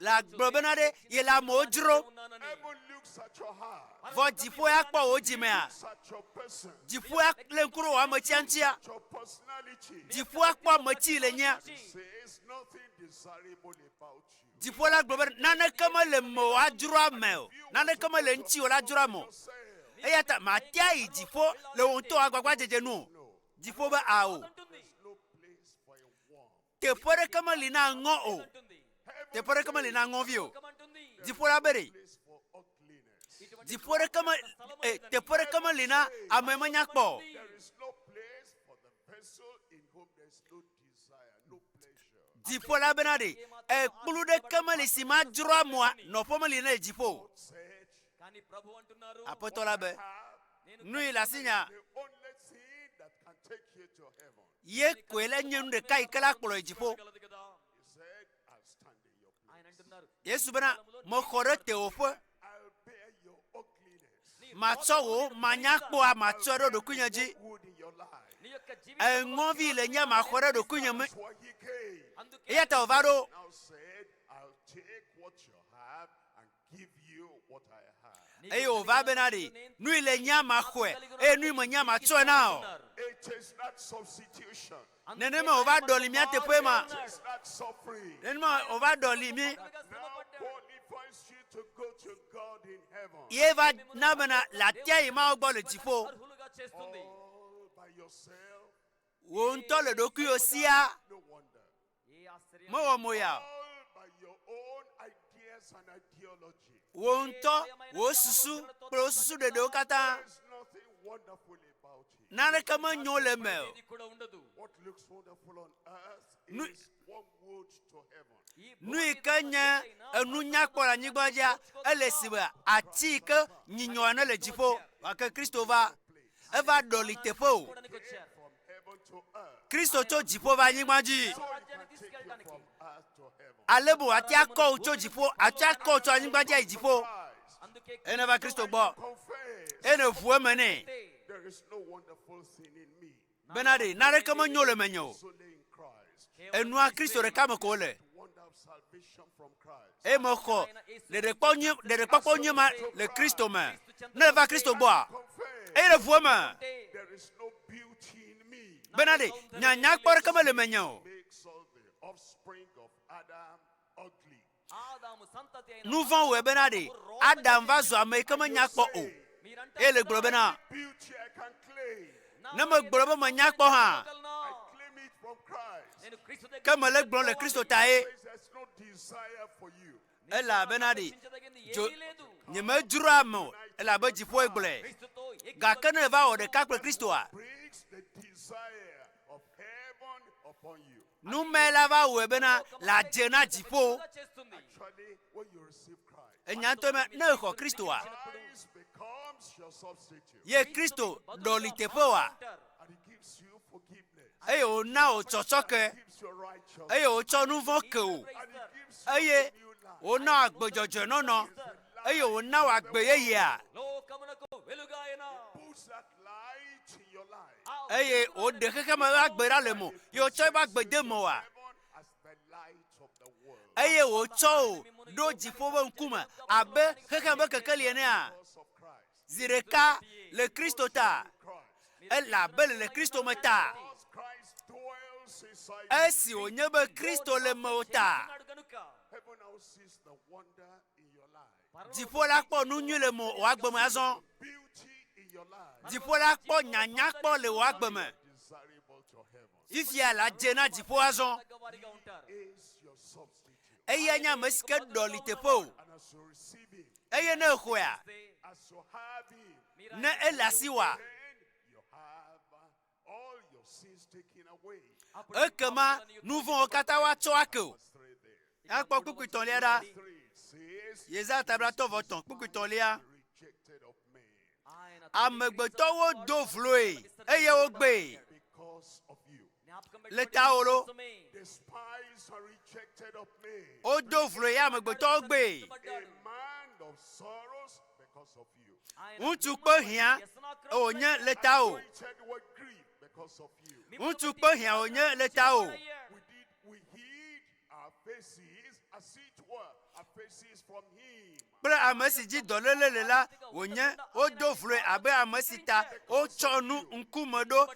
S3: le agblɔ bena ɖe ye le amewo dzro.
S1: Heaven looks at your heart,
S3: Vɔ dziƒo ya kpɔ wò dzimea,
S1: looks at your person,
S3: dziƒo ya le ŋku ɖo wò ametia ŋutia,
S1: your personality.
S3: dziƒo ya kpɔ ametsi le nyea.
S1: Says nothing desirable about you.
S3: Dziƒo la gblɔ be naneke mele mewò adzro ame o, naneke mele ŋutiwò la adzro ame o.
S1: Yourself.
S3: Eya ta matea yi dziƒo le wò ŋutɔ agbagbadzedze nu o. Dziƒo be ao.
S1: There's no place for a worm.
S3: Teƒe ɖeke meli na ŋɔ o. Teƒe ɖeke meli na ŋɔvi o. Dziƒo la be ɖe.
S1: Place for ugliness.
S3: Dziƒo ɖeke me e, teƒe ɖeke meli na ame menya kpɔ o.
S1: There is no place for the vessel in whom there's no desire, no pleasure.
S3: Dziƒo la bena ɖe ekplu ɖeke meli si madzro ameoa nɔƒe meli ne dziƒo o.
S1: Said,
S2: కానీ ప్రభు అంటున్నారు
S3: Aƒetɔ la be
S1: have
S3: nu yi le asinya
S1: the only thing that can take you to heaven.
S3: ye koe le nye nu ɖeka yi ke la kplɔ yi dziƒo.
S2: గలదు కదా
S1: He said, I'll stand in your place.
S2: ఆయన అంటున్నారు
S3: Yesu bena mexɔ ɖe tewòƒe
S1: I'll bear your ugliness.
S3: matsɔ wò manyakpɔa matsɔe ɖe ɖokuinye dzi.
S1: Wood in your life.
S2: నీ యొక్క జీవితం
S3: Eŋɔvi le nye maxɔ ɖe ɖokuinye me.
S1: That's why he came.
S2: అందుకే
S3: Eya ta wòva ɖo
S1: Now said, I'll take what you have and give you what I have.
S3: eye wòva bena ɖe nu yi le nye maxɔe eye nu yi me nye matsɔe na o.
S1: It is not substitution.
S3: Nenema wòva ɖɔli mía teƒe ma.
S1: It is not suffering.
S3: Nenema wòva ɖɔli mí
S1: Now qualifies you to go to God in heaven.
S3: ye va na bena le atia yi Mawu gbɔ le dziƒo.
S2: అర్హులుగా చేస్తుంది
S1: All by yourself,
S3: Wò ŋutɔ le ɖokuiwò sia
S1: no wonder.
S2: ఏ ఆశ్చర్యం
S3: mewɔ mo ya o.
S1: All by your own ideas and ideology.
S3: Wò ŋutɔ wò susu kple wò susu ɖeɖewo katã
S1: There's nothing wonderful about it.
S3: naneke menyo le eme o.
S2: ఏది కూడా ఉండదు
S1: What looks wonderful on earth
S3: Nu-
S1: is one wood to heaven.
S2: ఈ
S3: Nu yi ke nye enu nyakpɔ le anyigba dzia ele si be ati yi ke nyinyɔ ene le dziƒo gake Kristo va eva ɖɔli teƒe o.
S2: చూడడానికి వచ్చారు
S1: From heaven to earth.
S3: Kristo tso dziƒo va anyigba dzi.
S1: So he can
S2: రాజ్యాన్ని
S1: take you
S2: తీసుకెళ్ళడానికి
S1: from earth to heaven.
S3: Ale be wòate akɔ wò tso dziƒo ate akɔ wò tso anyigba dzi ayi dziƒo.
S1: Christ,
S2: అందుకే
S3: Eye neva Kristo gbɔ
S1: confess
S3: eye ne ʋu eme nɛ
S1: there is no wonderful thing in me.
S3: bena ɖe naneke menyo le menye o.
S1: It's only in Christ.
S3: Enua Kristo ɖeka me ko wole.
S1: The wonder of salvation from Christ.
S3: Eye mexɔ ɖeɖekpɔ nyui ɖeɖekpɔkpɔ nyui ma le Kristo me. Ne eva Kristo gbɔa
S1: Confess
S3: eye ne ʋu eme
S1: there is no beauty in me.
S3: bena ɖe nyanyakpɔ ɖeke mele menye o.
S1: Makes all the offspring of Adam ugly.
S2: ఆదాము సంతతి అయిన
S3: Nu vɔ̃ wɔe bena ɖe Adam va zu ame yi ke menya kpɔ o.
S2: మీరంటే
S3: Eye le gblɔ bena
S1: Beauty I can claim.
S3: ne megblɔ be menya kpɔ hã
S1: I claim it from Christ.
S2: నేను క్రీస్తు దగ్గర
S3: ke mele gblɔm le Kristo ta ye
S1: Says There's no desire for you.
S3: elabena ɖe
S2: ఆశించదగింది
S3: dzo
S2: ఏదీ లేదు
S3: nyemedzroa ame o elabe dziƒoe gblɔe.
S2: క్రీస్తుతో
S3: Gake ne eva wɔ ɖeka kple Kristoa
S1: Brings the desire of heaven upon you.
S3: nume la va wɔe bena le adze na dziƒo.
S2: చేస్తుంది
S1: Actually, when you receive Christ,
S3: Enya ŋutɔ me ne exɔ Kristoa
S1: Christ becomes your substitute
S3: ye Kristo ɖɔli teƒe oa
S1: and he gives you forgiveness.
S3: eye wòna wò tsɔtsɔke
S1: He gives you righteousness.
S3: eye wòtsɔ nu vɔ̃ ke wò
S1: And he gives you
S3: eye
S1: a new life.
S3: wòna wò agbe dzɔdzɔe nɔnɔ eye wòna wò agbe yeyea
S2: లోకమునకు వెలుగు ఆయన
S1: Puts that light in your life.
S2: ఆ
S3: eye wòɖe xexeme ƒe agbe ɖa le mo ye wòtsɔ eƒe agbe de mewòa
S1: Heaven as the light of the world.
S3: eye wòtsɔ wò ɖo dziƒo ƒe ŋkume abe xexeme ƒe kekeli enea
S1: Because of Christ.
S3: zi ɖeka le Kristo ta
S1: Christ.
S3: elabe le le Kristo me ta
S1: Because Christ dwells inside you.
S3: esi wònye be Kristo le mewò ta
S2: ఉన్నాడు గనుక
S1: Heaven now sees the wonder in your life.
S3: dziƒo la kpɔ nu nyui le mo wò agbe me azɔ
S1: Beauty in your life.
S3: dziƒo la kpɔ nyanyakpɔ le wò agbe me
S1: Desirable to heaven.
S3: fifia la dze na dziƒo azɔ
S2: తగ్గ వారిగా ఉంటారు
S1: Is your substitute.
S3: eya nye ame si ke ɖɔli teƒe o
S1: And as you receive him,
S3: eye ne exɔea
S1: as you have him,
S3: ne ele asiwòa
S1: then you have all your sins taken away.
S3: ekema nu vɔ̃wo katã woatsɔ ake o
S1: Verse 3 there.
S3: akpɔ kpukpui tɔ̃lia ɖa
S1: 3 says,
S3: Yesaya tablatɔ vɔ tɔ̃ kpukpui tɔ̃lia
S1: rejected of men
S2: ఆయన
S3: amegbetɔwo do vloe eye wogbee
S1: because
S3: Le tawò lo.
S1: Despised and rejected of men.
S3: Wodo vloe ye amegbetɔwo gbee.
S1: A man of sorrows because of you.
S3: Ŋutsu kpe hiã wònye le tawò.
S1: Acquainted with grief because of you.
S3: Ŋutsu kpe hiã wònye le tawò.
S1: We did we hid our faces as it were, our faces from him.
S3: Kple ame si dzi dɔléle le la wònye wodo vloe abe ame si ta wotsɔ nu ŋkume ɖo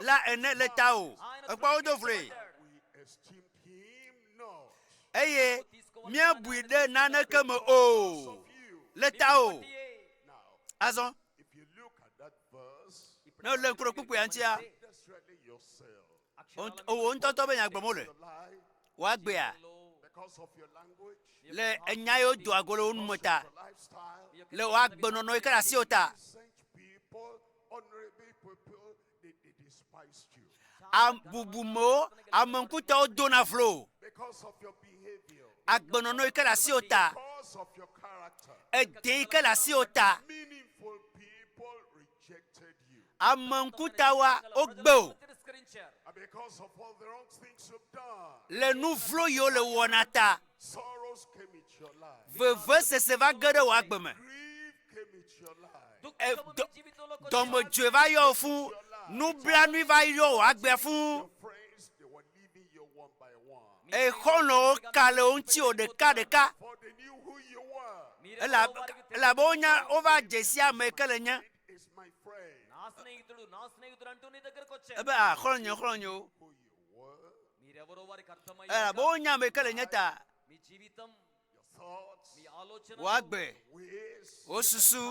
S3: la ene le tawò. Ekpɔ wodo vloe.
S1: We esteemed him not.
S3: Eye míebui ɖe naneke me o.
S1: Of you.
S3: Le tawò.
S1: Now,
S3: Azɔ
S1: if you look at that verse,
S3: ne wòlé ŋku ɖe kpukpuia ŋutia,
S1: desperately yourself.
S3: wò ŋutɔŋutɔ be nya gblɔm wole.
S1: Your life,
S3: Wòagbea
S1: because of your language,
S3: le enya yiwo doa go le wo nume ta,
S1: your lifestyle,
S3: le wò agbenɔnɔ yi ke le asiwò ta.
S1: sent people, honorable people, they, they despised you.
S3: Am- Bubumewo, ame ŋkutawo dona vlo wò.
S1: Because of your behavior,
S3: Agbenɔnɔ yi ke le asiwò ta,
S1: because of your character,
S3: ede yi ke le asiwò ta,
S1: meaningful people rejected you.
S3: ame ŋkutawoa wogbe wò
S2: తిరస్కరించారు
S1: And because of all the wrong things you've done,
S3: le nu vlo yiwo le wɔna ta.
S1: sorrows came into your life,
S3: Vevesese va ge ɖe wò agbe me.
S1: grief came into your life,
S3: E,
S2: దుఃఖము మీ
S3: dɔ-
S2: జీవితంలో
S3: Dɔmedzoe va yɔ wò fũu, nublanui va yɔ wò agbea fũu.
S1: your friends, they were leaving you one by one.
S3: Eye xɔlɔ̃wo ka le wo ŋuti wò ɖekaɖeka.
S1: For they knew who you were.
S3: Elabe elabe wonya wova dze si ame yi ke le nye.
S1: Is my friend.
S2: నా స్నేహితుడు నా స్నేహితుడు అంటూ నీ దగ్గరకు వచ్చారు
S3: Ebe a xɔlɔ̃nye xɔlɔ̃nyewo.
S1: Who you were,
S2: మీరెవరో వారికి అర్థమయ్యాక
S3: Elabe wonya ame yi ke le nye ta.
S2: మీ జీవితం
S1: your thoughts,
S2: me ఆలోచన
S3: Wò agbe,
S1: ways,
S3: wò susu,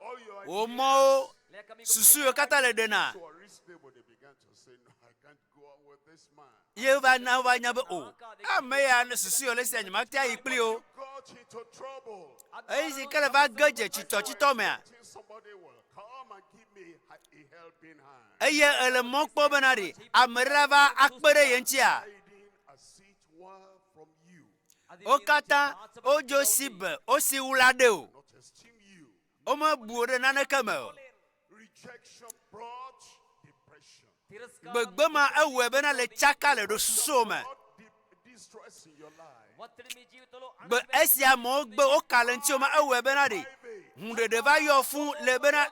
S1: all your
S3: wò mɔwo,
S2: లేక మీకు
S3: susu yiwo katã le ɖena.
S1: So reasonable, they began to say, No, I can't go out with this man.
S3: Ye va na wova nya be o ame ya ne susu yiwo le sia nyemate ayi kpli o.
S1: Got into trouble.
S3: Eyi si ke le va ge dze tsitɔtsitɔ mea,
S1: Till somebody will come and give me a helping hand.
S3: eye ele mɔ kpɔ bena ɖe ame ɖe la va akpe ɖe ye ŋutia.
S1: Hiding as it were from you,
S2: అది
S3: Wo
S2: నీ నుంచి
S3: katã
S2: దాచబడి
S3: wodzo si be wosi wla ɖe o.
S1: not esteem you.
S3: Womebu wo ɖe naneke me o.
S1: Rejection brought depression,
S2: తిరస్కారం
S3: Gbegbe ma ewɔe bena le tsaka le ɖo susuwo me.
S1: brought deep distress in your life.
S2: ఒత్తిడి మీ జీవితంలో
S3: Gbe esi amewo gbe woka le ŋutiwò ma ewɔe bena ɖe hũɖeɖe va yɔ fũ le bena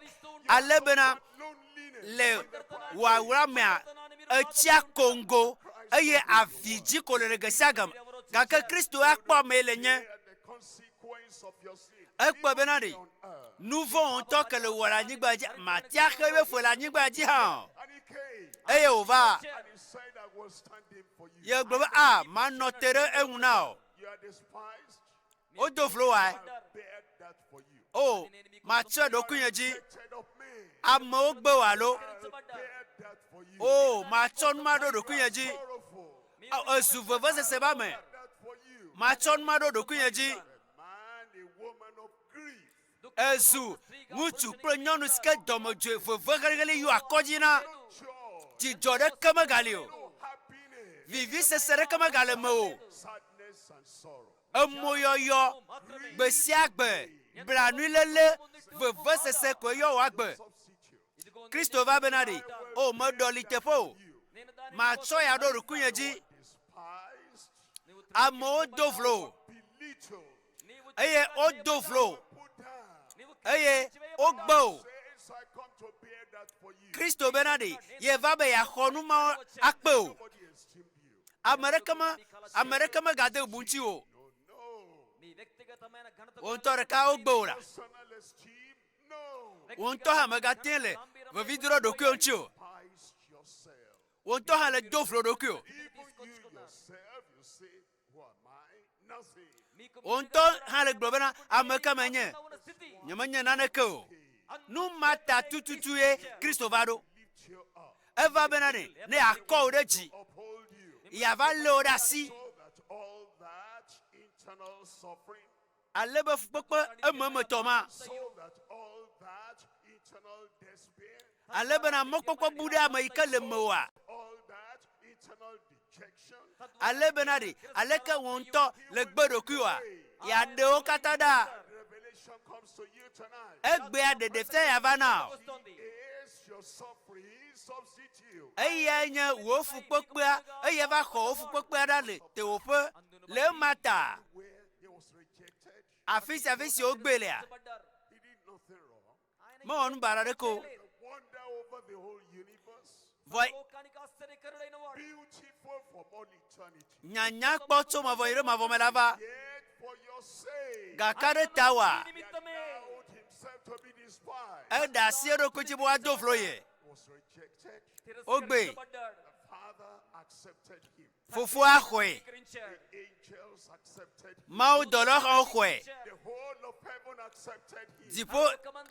S3: ale bena
S1: Loneliness,
S3: le wòawla mea etsia kongo eye avi dzi ko le le gbe sia game. Gake Kristo ya kpɔ ame yi le nye.
S1: and the consequence of your sin.
S3: Ekpɔe bena ɖe
S1: on earth.
S3: nu vɔ̃ ŋutɔ ke le wɔ le anyigba dzi matia xe ebe ƒe le anyigba dzi hã o.
S1: And he came
S3: Eye wòva
S1: and he said, I will stand in for you.
S3: ye gblɔ be a manɔ te ɖe eŋu na o.
S1: You are despised.
S3: Wodo vlo wa.
S1: I'll bear that for you.
S3: O matsɔ ɖokuinye dzi.
S1: Rejected of me.
S3: Amewo gbe wò alo.
S1: I'll bear that for you.
S3: O matsɔ nu ma ɖo ɖokuinye dzi.
S1: Sorrowful.
S3: Ao, Ezu vevesese ba me.
S1: That for you.
S3: Matsɔ nu ma ɖo ɖokuinye dzi.
S1: A man, a woman of grief.
S3: Ezu ŋutsu kple nyɔnu si ke dɔmedzoe veve xelixeli yɔ akɔdzi na.
S1: Joy.
S3: Dzidzɔ ɖeke megali o.
S1: No happiness.
S3: Vivisese ɖeke megale me o.
S1: Sadness and sorrow.
S3: Emoyɔyɔ gbe sia gbe blanuiléle vevesese koe yɔ wò agbe.
S1: Substitute.
S2: ఇదిగో
S3: Kristo va bena ɖe o meɖɔli teƒe o.
S2: నేను దాన్ని
S3: Matsɔ ya ɖo ɖokuinye dzi.
S1: Despised.
S3: Amewo do vlo wò
S1: Belittled.
S2: నీవు
S3: eye wodo vlo wò
S1: Put down.
S2: నీవు
S3: eye wogbe wò.
S1: Says I come to bear that for you.
S3: Kristo bena ɖe yeva be yeaxɔ nu mawo akpe o.
S1: Nobody esteemed you.
S3: Ame ɖeke me ame ɖeke megade bubu ŋuti o.
S1: No, no.
S2: నీ వ్యక్తిగతమైన ఘనత
S3: Wò ŋutɔ ɖeka wogbe wò la.
S1: Personal esteem? No.
S3: Wò ŋutɔ hã megate le vevidro ɖokuiwò ŋuti o.
S1: Despised yourself.
S3: Wò ŋutɔ hã le do vlo ɖokuiwò.
S1: Even you yourself, you say, Who am I? Nothing.
S2: మీకు
S3: Wò ŋutɔ hã le gblɔ bena ame ka menye.
S2: ఉన్న స్థితి
S3: Nyemenye naneke o. Nu ma ta tututu ye Kristo va ɖo.
S1: Lift you up,
S3: Eva bena ɖe ne yeakɔ wò ɖe dzi,
S1: uphold you,
S3: yeava lé wò ɖe asi
S1: so that all that internal suffering,
S3: ale be fukpekpe ememetɔ ma
S1: so that all that internal despair,
S3: ale bena mɔkpɔkpɔ bu ɖe ame yi ke le mewòa
S1: all that internal dejection,
S3: ale bena ɖe aleke wò ŋutɔ le gbe ɖokuiwòa yeaɖe wo katã ɖa
S1: revelation comes to you tonight.
S3: egbea ɖeɖefia ya va na o
S2: వస్తోంది
S1: Is is your suffering substitute.
S3: Eyae nye wò fukpekpea, eya va xɔ wò fukpekpea ɖa le tewòƒe. Le ema ta,
S1: Where he was rejected,
S3: afi sia afi si wogbee lea,
S1: he did nothing wrong.
S3: mewɔ nu baɖa aɖeke o.
S1: The wonder over the whole universe,
S3: Vɔ
S2: లోకానికి ఆశ్చర్యకరుడైన వాడు
S1: beautiful from all eternity.
S3: nyanya kpɔ tso mavɔ yi ɖe mavɔ me la va.
S1: Yet for your sake,
S3: Gaka ɖe tawòa,
S2: నీ నిమిత్తమే
S1: allowed himself to be despised.
S3: eɖe asi eɖokui dzi be woado vlo ye.
S1: Was rejected.
S3: Ogbe.
S2: తిరస్కరించబడ్డాడు
S1: The Father accepted him.
S3: Fofoa xɔe.
S2: స్వీకరించాడు
S1: The angels accepted him.
S3: Mawudɔlawo hã woxɔe.
S1: The whole of heaven accepted him.
S3: Dziƒo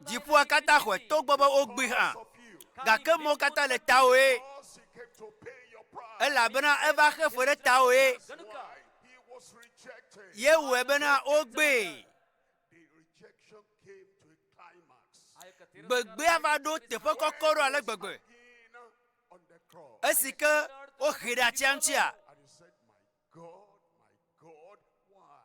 S3: dziƒoa katã xɔe togbɔ be wogbee hã.
S1: Because of you.
S3: Gake mɔwo katã le tawòe
S1: Because he came to pay your price.
S3: elabena eva xe fe ɖe tawòe.
S2: గనుక
S1: Why he was rejected.
S3: Ye wɔe bena wogbee.
S1: The rejection came to a climax.
S2: ఆ యొక్క
S3: Gbegbea va ɖo teƒe kɔkɔ ɖo ale gbegbe.
S1: Hanging on the cross.
S3: Esi ke wohe ɖe atia ŋutia,
S1: And he said, My God, my God, why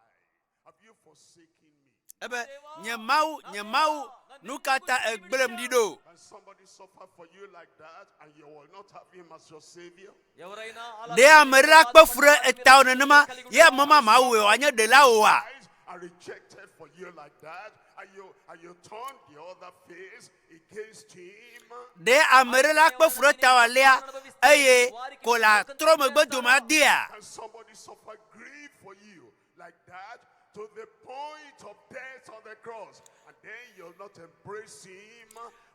S1: have you forsaken me?
S3: ebe nye Mawu, nye Mawu, nu ka ta egblẽm ɖi ɖo?
S1: Can somebody suffer for you like that and you will not have him as your savior?
S2: ఎవరైనా అలా
S3: Ɖe ame ɖe la kpe fu ɖe etawò nenema ye ame ma mawɔe wòanye ɖela oa?
S1: Christ are rejected for you like that and you and you turn the other face against him.
S3: Ɖe ame ɖe la kpe fu ɖe tawò alea eye ko la trɔ megbe dome adea?
S1: Can somebody suffer grief for you like that to the point of death on the cross and then you'll not embrace him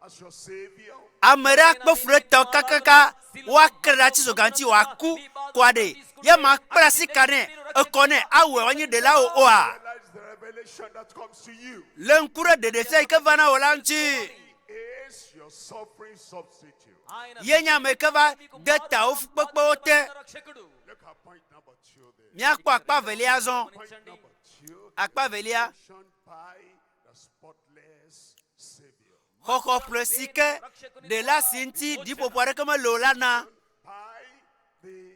S1: as your savior?
S3: Ame ɖe akpe fu ɖe tawò kakaka woakre ɖe atizɔga ŋuti wòaku koa ɖe ye ma kpla asi ka nɛ ekɔ nɛ awɔe wòanye ɖela o oa?
S1: Realize the revelation that comes to you.
S3: Le ŋku ɖe ɖeɖefia yi ke va na wò la ŋuti.
S1: He is your suffering substitute.
S2: ఆయన
S3: Ye nye ame yi ke va de ta wo fukpekpewo te.
S2: రక్షకుడు
S1: Look at point number 2 there.
S3: Míakpɔ akpa velia zɔ.
S1: Point number 2.
S3: Akpa velia,
S1: Redemption by the spotless Savior.
S3: xɔxɔƒle si ke ɖela si ŋuti ɖiƒoƒo aɖeke mele o la na.
S1: By the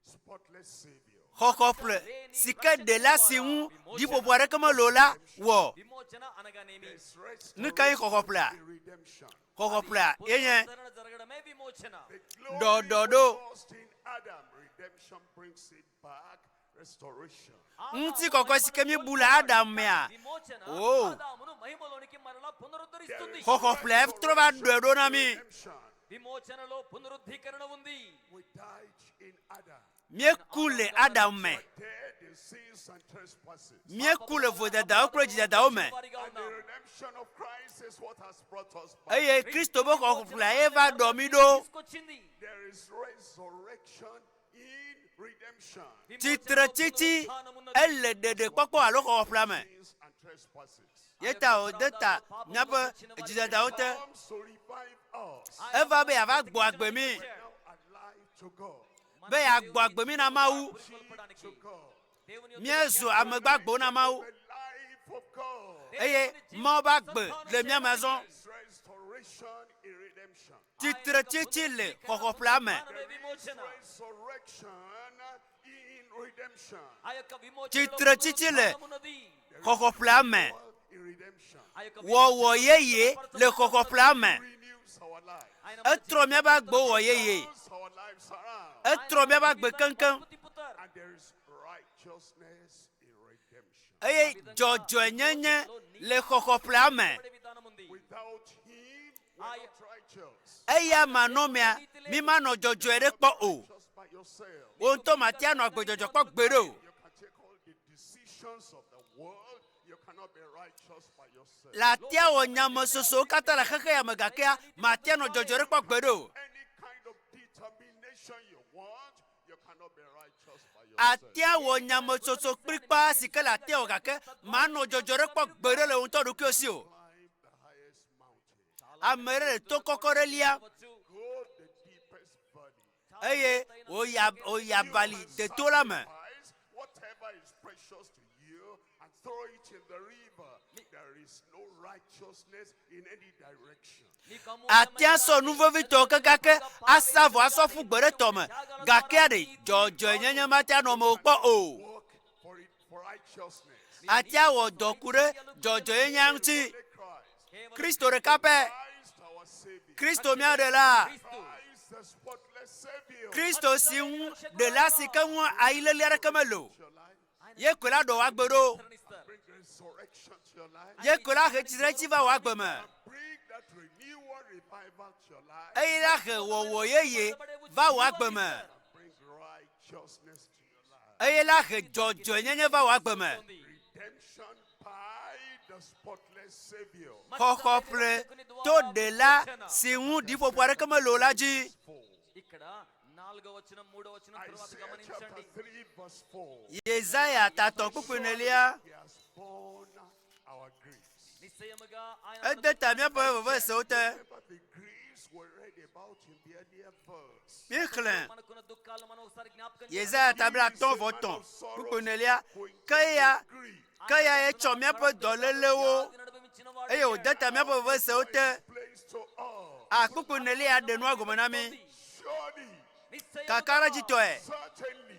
S1: spotless Savior.
S3: Xɔxɔƒle si ke ɖela si ŋu ɖiƒoƒo aɖeke mele o la wɔ.
S2: విమోచన అనగానేమి
S1: There's
S3: Nu kae xɔxɔƒlea?
S1: restoration in redemption.
S3: Xɔxɔƒlea ye nye
S2: పునరుద్ధరణ జరగడమే విమోచన
S1: The glory
S3: Ɖɔɖɔɖo.
S1: was lost in Adam. Redemption brings it back. Restoration.
S3: Ŋutikɔkɔe si ke míebu le Adam mea,
S2: విమోచన
S3: ఓ.
S2: ఆదామును మహిమలోనికి మరలా పునరుద్ధరిస్తుంది
S3: xɔxɔƒlea trɔ va ɖɔe ɖo na mí.
S1: Redemption.
S2: విమోచనలో పునరుద్ధీకరణ ఉంది
S1: We died in Adam.
S3: Míeku le Adam me.
S1: Dead in sins and trespasses.
S3: Míeku le vodadawo kple dzidadawo me.
S2: వారిగా
S1: And the
S2: ఉన్నాం
S1: redemption of Christ is what has brought us back.
S3: Eye Kristo ƒe xɔxɔƒlea ye va ɖɔ mí ɖo.
S2: తీసుకొచ్చింది
S1: There is resurrection in redemption.
S3: Tsitretsitsi ele ɖeɖekpɔkpɔ alo xɔxɔƒlea me.
S1: Sins and trespasses.
S3: Ye ta wòde ta míaƒe dzidadawo te.
S1: Comes to revive us.
S3: Eva be yeava gbɔ agbe mí.
S1: Now alive to God.
S3: Be yeagbɔ agbe mí na Mawu.
S1: To God.
S3: Míezu ame gbagbewo na Mawu.
S1: The life of God.
S3: Eye Mawu ƒe agbe le mía me azɔ.
S1: There is restoration in redemption.
S3: Tsitretsitsi le xɔxɔƒlea me.
S2: విమోచన
S1: Resurrection in redemption.
S2: ఆ యొక్క విమోచనలో
S3: Tsitretsitsi le
S2: పునరుత్థానమున్నది.
S3: xɔxɔƒlea me.
S1: In redemption.
S2: ఆ యొక్క
S3: Wɔwɔ yeye le xɔxɔƒlea me.
S1: Renews our life.
S2: ఆయన మన
S3: Etrɔ míaƒe agbewo wɔ yeye.
S1: Turns our lives around.
S3: Etrɔ míaƒe agbe keŋkeŋ.
S2: తిప్పుతారు
S1: And there is righteousness in redemption.
S3: Eye dzɔdzɔenyenye le xɔxɔƒlea me.
S2: పడే విధానం ఉంది
S1: Without him, we're not righteous.
S3: Eya manɔmea, mi manɔ dzɔdzɔe ɖe kpɔ o.
S1: Just by yourself.
S3: Wo ŋutɔ mate anɔ agbe dzɔdzɔ kpɔ gbeɖe o.
S1: You can take all the decisions of the world. You cannot be righteous by yourself.
S3: Le atia wɔ nyamesosowo katã le xexe ya me gakea, mate anɔ dzɔdzɔe ɖe kpɔ gbeɖe o.
S1: Any kind of determination you want, you cannot be righteous by yourself.
S3: Atia wɔ nyamesoso kplikpaa si ke le atia wɔ gake manɔ dzɔdzɔe ɖe kpɔ gbeɖe le wo ŋutɔ ɖokuiwo si o.
S1: Climb the highest mountain.
S3: Ame ɖe le to kɔkɔ ɖe lia
S1: Go the deepest valley.
S3: eye wòyi ab- wòyi abali deto la me.
S1: Sacrifice Whatever is precious to you and throw it in the river. There is no righteousness in any direction.
S3: Atia sɔ nu vevitɔwo kekeake asa vɔ asɔ ƒu gbe ɖe tɔme gakea ɖe dzɔdzɔenyenye mate anɔ eme kpɔ o.
S1: Work for it for righteousness.
S3: Atia wɔ dɔ ku ɖe dzɔdzɔenyenyea ŋuti.
S1: Only Christ.
S3: Kristo ɖeka pɛ.
S1: Christ our Savior.
S3: Kristo mía ɖela.
S1: Christ the spotless Savior.
S3: Kristo si ŋu ɖela si ke ŋu ayiléli aɖeke mele o.
S1: Your life.
S3: Ye koe la ɖɔ wò agbe ɖo.
S2: ఉద్ధరణిస్తారు
S1: Bring resurrection to your life.
S3: Ye koe la he tsitretsitsi va wò agbe me.
S1: Bring that renewal revival to your life.
S3: Eye la he wɔwɔ yeye va wò agbe me.
S1: Bring righteousness to your life.
S3: Eye la he dzɔdzɔenyenye va wò agbe me.
S1: Redemption by the spotless Savior.
S3: Xɔxɔ ƒle to ɖela si ŋu ɖiƒoƒo aɖeke mele o la dzi.
S1: 4.
S2: ఇక్కడ నాలుగో వచనం మూడో వచనం తర్వాత
S1: Isaiah
S2: గమనించండి
S1: chapter 3, verse 4.
S3: Yesaya tatɔ kpukpui enelia.
S1: He has borne our griefs.
S2: నిశ్చయముగా ఆయన
S3: Ede ta míaƒe vevesewo te.
S1: Remember the griefs we read about in the earlier verse.
S3: Míexlẽ
S2: మనకున్న దుఃఖాలు మనం ఒకసారి జ్ఞాపకం
S3: Yesaya ta blatɔ̃ vɔ tɔ̃ kpukpui enelia. Ke ya ke ya ye tsɔ míaƒe dɔlélewo eye wòde ta míaƒe vevesewo te.
S1: Place to us.
S3: A kpukpui enelia ɖe nua gɔme na mí.
S1: Surely,
S3: Kakaɖedzitɔe,
S1: certainly,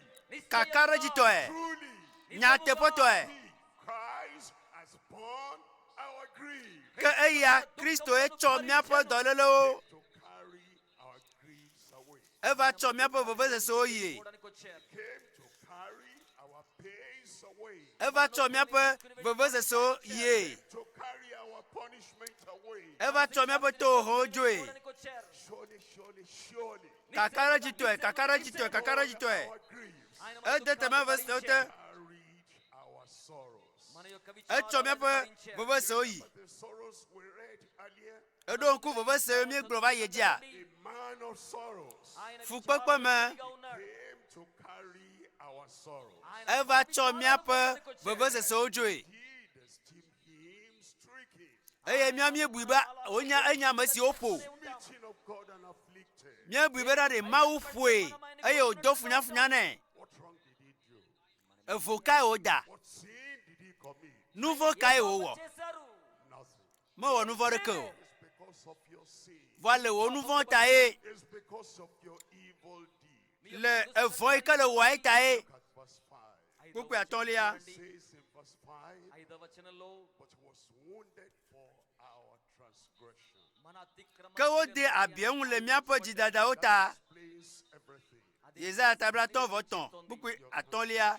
S3: kakaɖedzitɔe,
S1: truly,
S3: nyateƒetɔe.
S1: he, Christ, has borne our grief
S3: Ke eya Kristo ye tsɔ míaƒe dɔlélewo
S1: to carry our griefs away.
S3: eva tsɔ míaƒe vevesesewo yie.
S2: వచ్చారు
S1: Came to carry our pains away,
S3: Eva tsɔ míaƒe vevesesewo yie.
S1: to carry our punishment away.
S3: Eva tsɔ míaƒe tohewo dzoe.
S2: వచ్చారు
S1: Surely, surely, surely,
S3: Kakaɖedzitɔe, kakaɖedzitɔe, kakaɖedzitɔe.
S1: our griefs
S3: Ede ta míaƒe vevesesewo te.
S1: carried our sorrows.
S2: మన యొక్క
S3: Etsɔ míaƒe vevesewo yi.
S1: But the sorrows we read earlier,
S3: Eɖo ŋku vevesewo míegblɔ va yi dzia.
S1: a man of sorrows
S3: Fukpekpe me
S1: came to carry our sorrows.
S3: eva tsɔ míaƒe vevesesewo dzoe.
S1: He esteemed him stricken,
S3: Eye mía míebui be wònye enye ame si woƒo.
S1: smitten of God and afflicted.
S3: Míebui bena ɖe Mawu ƒoe eye wòdo funyafunya nɛ.
S1: What wrong did he do?
S3: Evo kae wòda?
S1: What sin did he commit?
S3: Nu vɔ̃ kae wòwɔ?
S2: చేశారు
S1: Nothing.
S3: Mewɔ nu vɔ̃ ɖeke o.
S1: It's because of your sin.
S3: Vɔa le wò nu vɔ̃ ta ye,
S1: It's because of your evil deed.
S3: le evɔ̃ yi ke le wòa ye ta ye.
S1: Look at verse 5.
S3: Kpukpui atɔ̃lia.
S1: It says in verse 5,
S2: ఐదవ వచనంలో
S1: but was wounded for our transgression.
S2: మన అతిక్రమ
S3: Ke wode abi eŋu le míaƒe dzidadawo ta.
S1: Explains everything.
S3: Yesaya ta blatɔ̃ vɔ tɔ̃ kpukpui atɔ̃lia.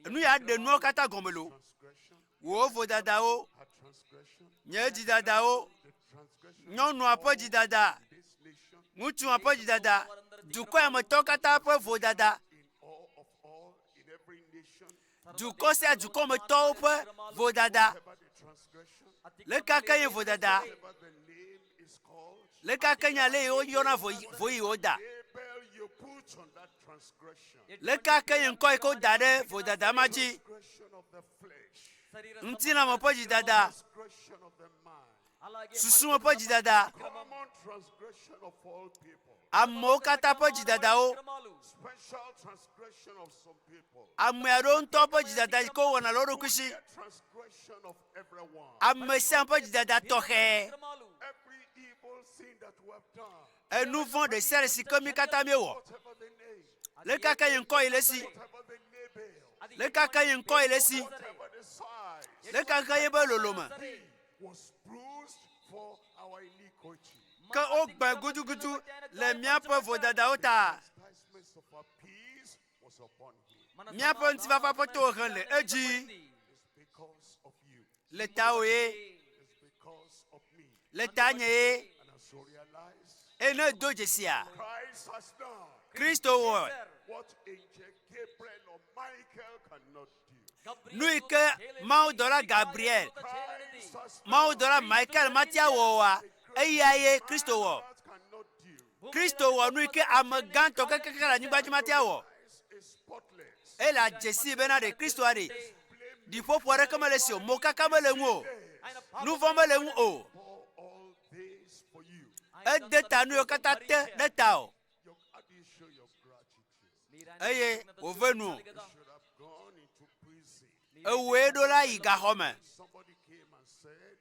S3: Nu ya ɖe nuawo katã gɔme lo.
S1: Transgression,
S3: Wò vodadawo,
S1: her transgression,
S3: nye dzidadawo,
S1: the transgression
S3: nyɔnua ƒe dzidada,
S1: of this nation,
S3: ŋutsua ƒe dzidada, dukɔ ya me tɔwo katã ƒe vodada,
S1: in all of all, in every nation,
S3: dukɔ sia dukɔ me tɔwo ƒe vodada.
S1: whatever the transgression,
S3: Leka ke nye vodada,
S1: whatever the name is called,
S3: leka ke nye ale yi woyɔna vo yi woda,
S1: label you put on that transgression.
S3: leka ke nye ŋkɔ yi ke woda ɖe vodada ma dzi,
S1: Transgression of the flesh,
S3: ŋutilãme ƒe dzidada,
S1: transgression of the mind,
S2: అలాగే
S3: susume ƒe dzidada,
S1: common transgression of all people,
S3: amewo katã ƒe dzidadawo,
S2: అతిక్రమాలు
S1: special transgression of some people,
S3: ame aɖewo ŋutɔ ƒe dzidada yi ke wowɔna le wo ɖokui si,
S1: the transgression of everyone,
S3: ame sia ame ƒe dzidada tɔxɛ,
S2: అతిక్రమాలు
S1: every evil sin that we have done,
S3: enu vɔ̃ ɖe sia ɖe si ke mí katã míewɔ,
S1: whatever the name,
S3: leka ke nye ŋkɔ yi le esi,
S1: whatever the label,
S3: leka ke nye ŋkɔ yi le esi,
S1: whatever the size,
S3: leka ke ye be lolome,
S1: he was bruised for our iniquity.
S3: ke wogbã gudugudu le míaƒe vodadawo ta.
S1: Chastisement of our peace was upon him.
S2: మన
S3: Míaƒe ŋutifafa ƒe tohehe le edzi
S1: It's because of you.
S3: le tawò ye,
S1: It's because of me.
S3: le tanye ye.
S1: And as you realize,
S3: Eye ne edo dzesia,
S1: Christ has done
S3: Kristo wɔ
S1: what angel Gabriel or Michael cannot do.
S3: nu yi ke mawudɔla Gabriel,
S1: Christ has done
S3: mawudɔla Michael matia wɔ oa, eya ye Kristo wɔ.
S1: what cannot do.
S3: Kristo wɔ nu yi ke ame gãtɔ kekeake le anyigba dzi matia wɔ.
S1: Christ is spotless.
S3: Ele adzesi bena ɖe Kristoa ɖe ɖiƒoƒo aɖeke mele esi o, mokaka mele ŋu o, nu vɔ̃ mele ŋu o.
S1: For all this for you.
S3: Ede ta nu yiwo katã te ɖe ta o
S1: Your, how do you show your gratitude?
S3: eye wòve nu o.
S1: You should have gone into prison.
S3: Ewɔe ɖo la yi gaxɔ me.
S1: Somebody came and said,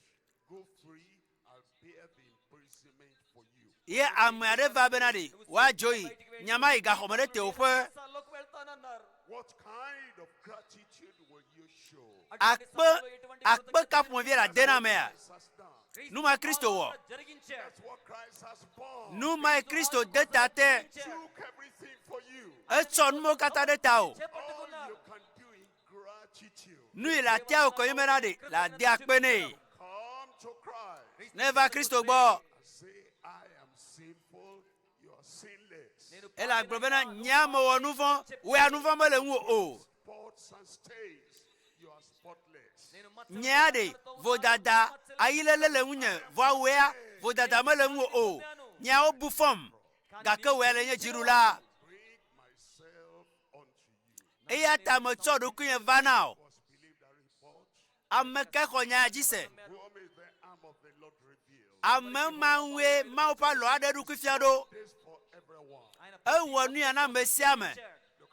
S1: Go free, I'll bear the imprisonment for you.
S3: Ye ame aɖe va bena ɖe woadzo yi nyama yi gaxɔme ɖe tewòƒe.
S2: చెరసాల్లోకి వెళ్తానన్నారు
S1: What kind of gratitude will you show?
S3: Akpe akpe ka ƒomevie le ade na amea?
S1: Christ has done.
S3: Nu ma Kristo wɔ.
S2: జరిగించాడు
S1: That's what Christ has borne.
S3: Nu mae Kristo de ta te.
S1: Took everything for you.
S3: Etsɔ nuwo katã ɖe ta o.
S1: All
S2: చేపట్టుకున్నాడు
S1: you can do in gratitude.
S3: Nu yi le atia wò kɔnye bena ɖe le ade akpe nɛ.
S1: Come to Christ
S3: Ne va Kristo gbɔ,
S1: and say, I am sinful, you are sinless.
S2: నేను
S3: ele agblɔ bena nye ame wɔ nu vɔ̃, wò ya nu vɔ̃ mele ŋuwò o.
S1: Spots and stains, you are spotless.
S2: నేను మచ్చ
S3: Nyea ɖe vodada ayilele le ŋunye vɔa wò ya vodada mele ŋuwò o. Nyeawo bu fɔm gake wò ya le nye dziɖula.
S1: Bring myself unto you.
S3: Eya ta metsɔ ɖokuinye va na wò.
S1: Was believe that report?
S3: Ame ke xɔ nya ya dzi se.
S1: Whom is the arm of the Lord revealed?
S3: Ame ma ŋue Mawu ƒe alɔ aɖe eɖokui fia ɖo.
S1: This for everyone.
S2: ఆయన
S3: Ewɔ nu ya na ame sia ame.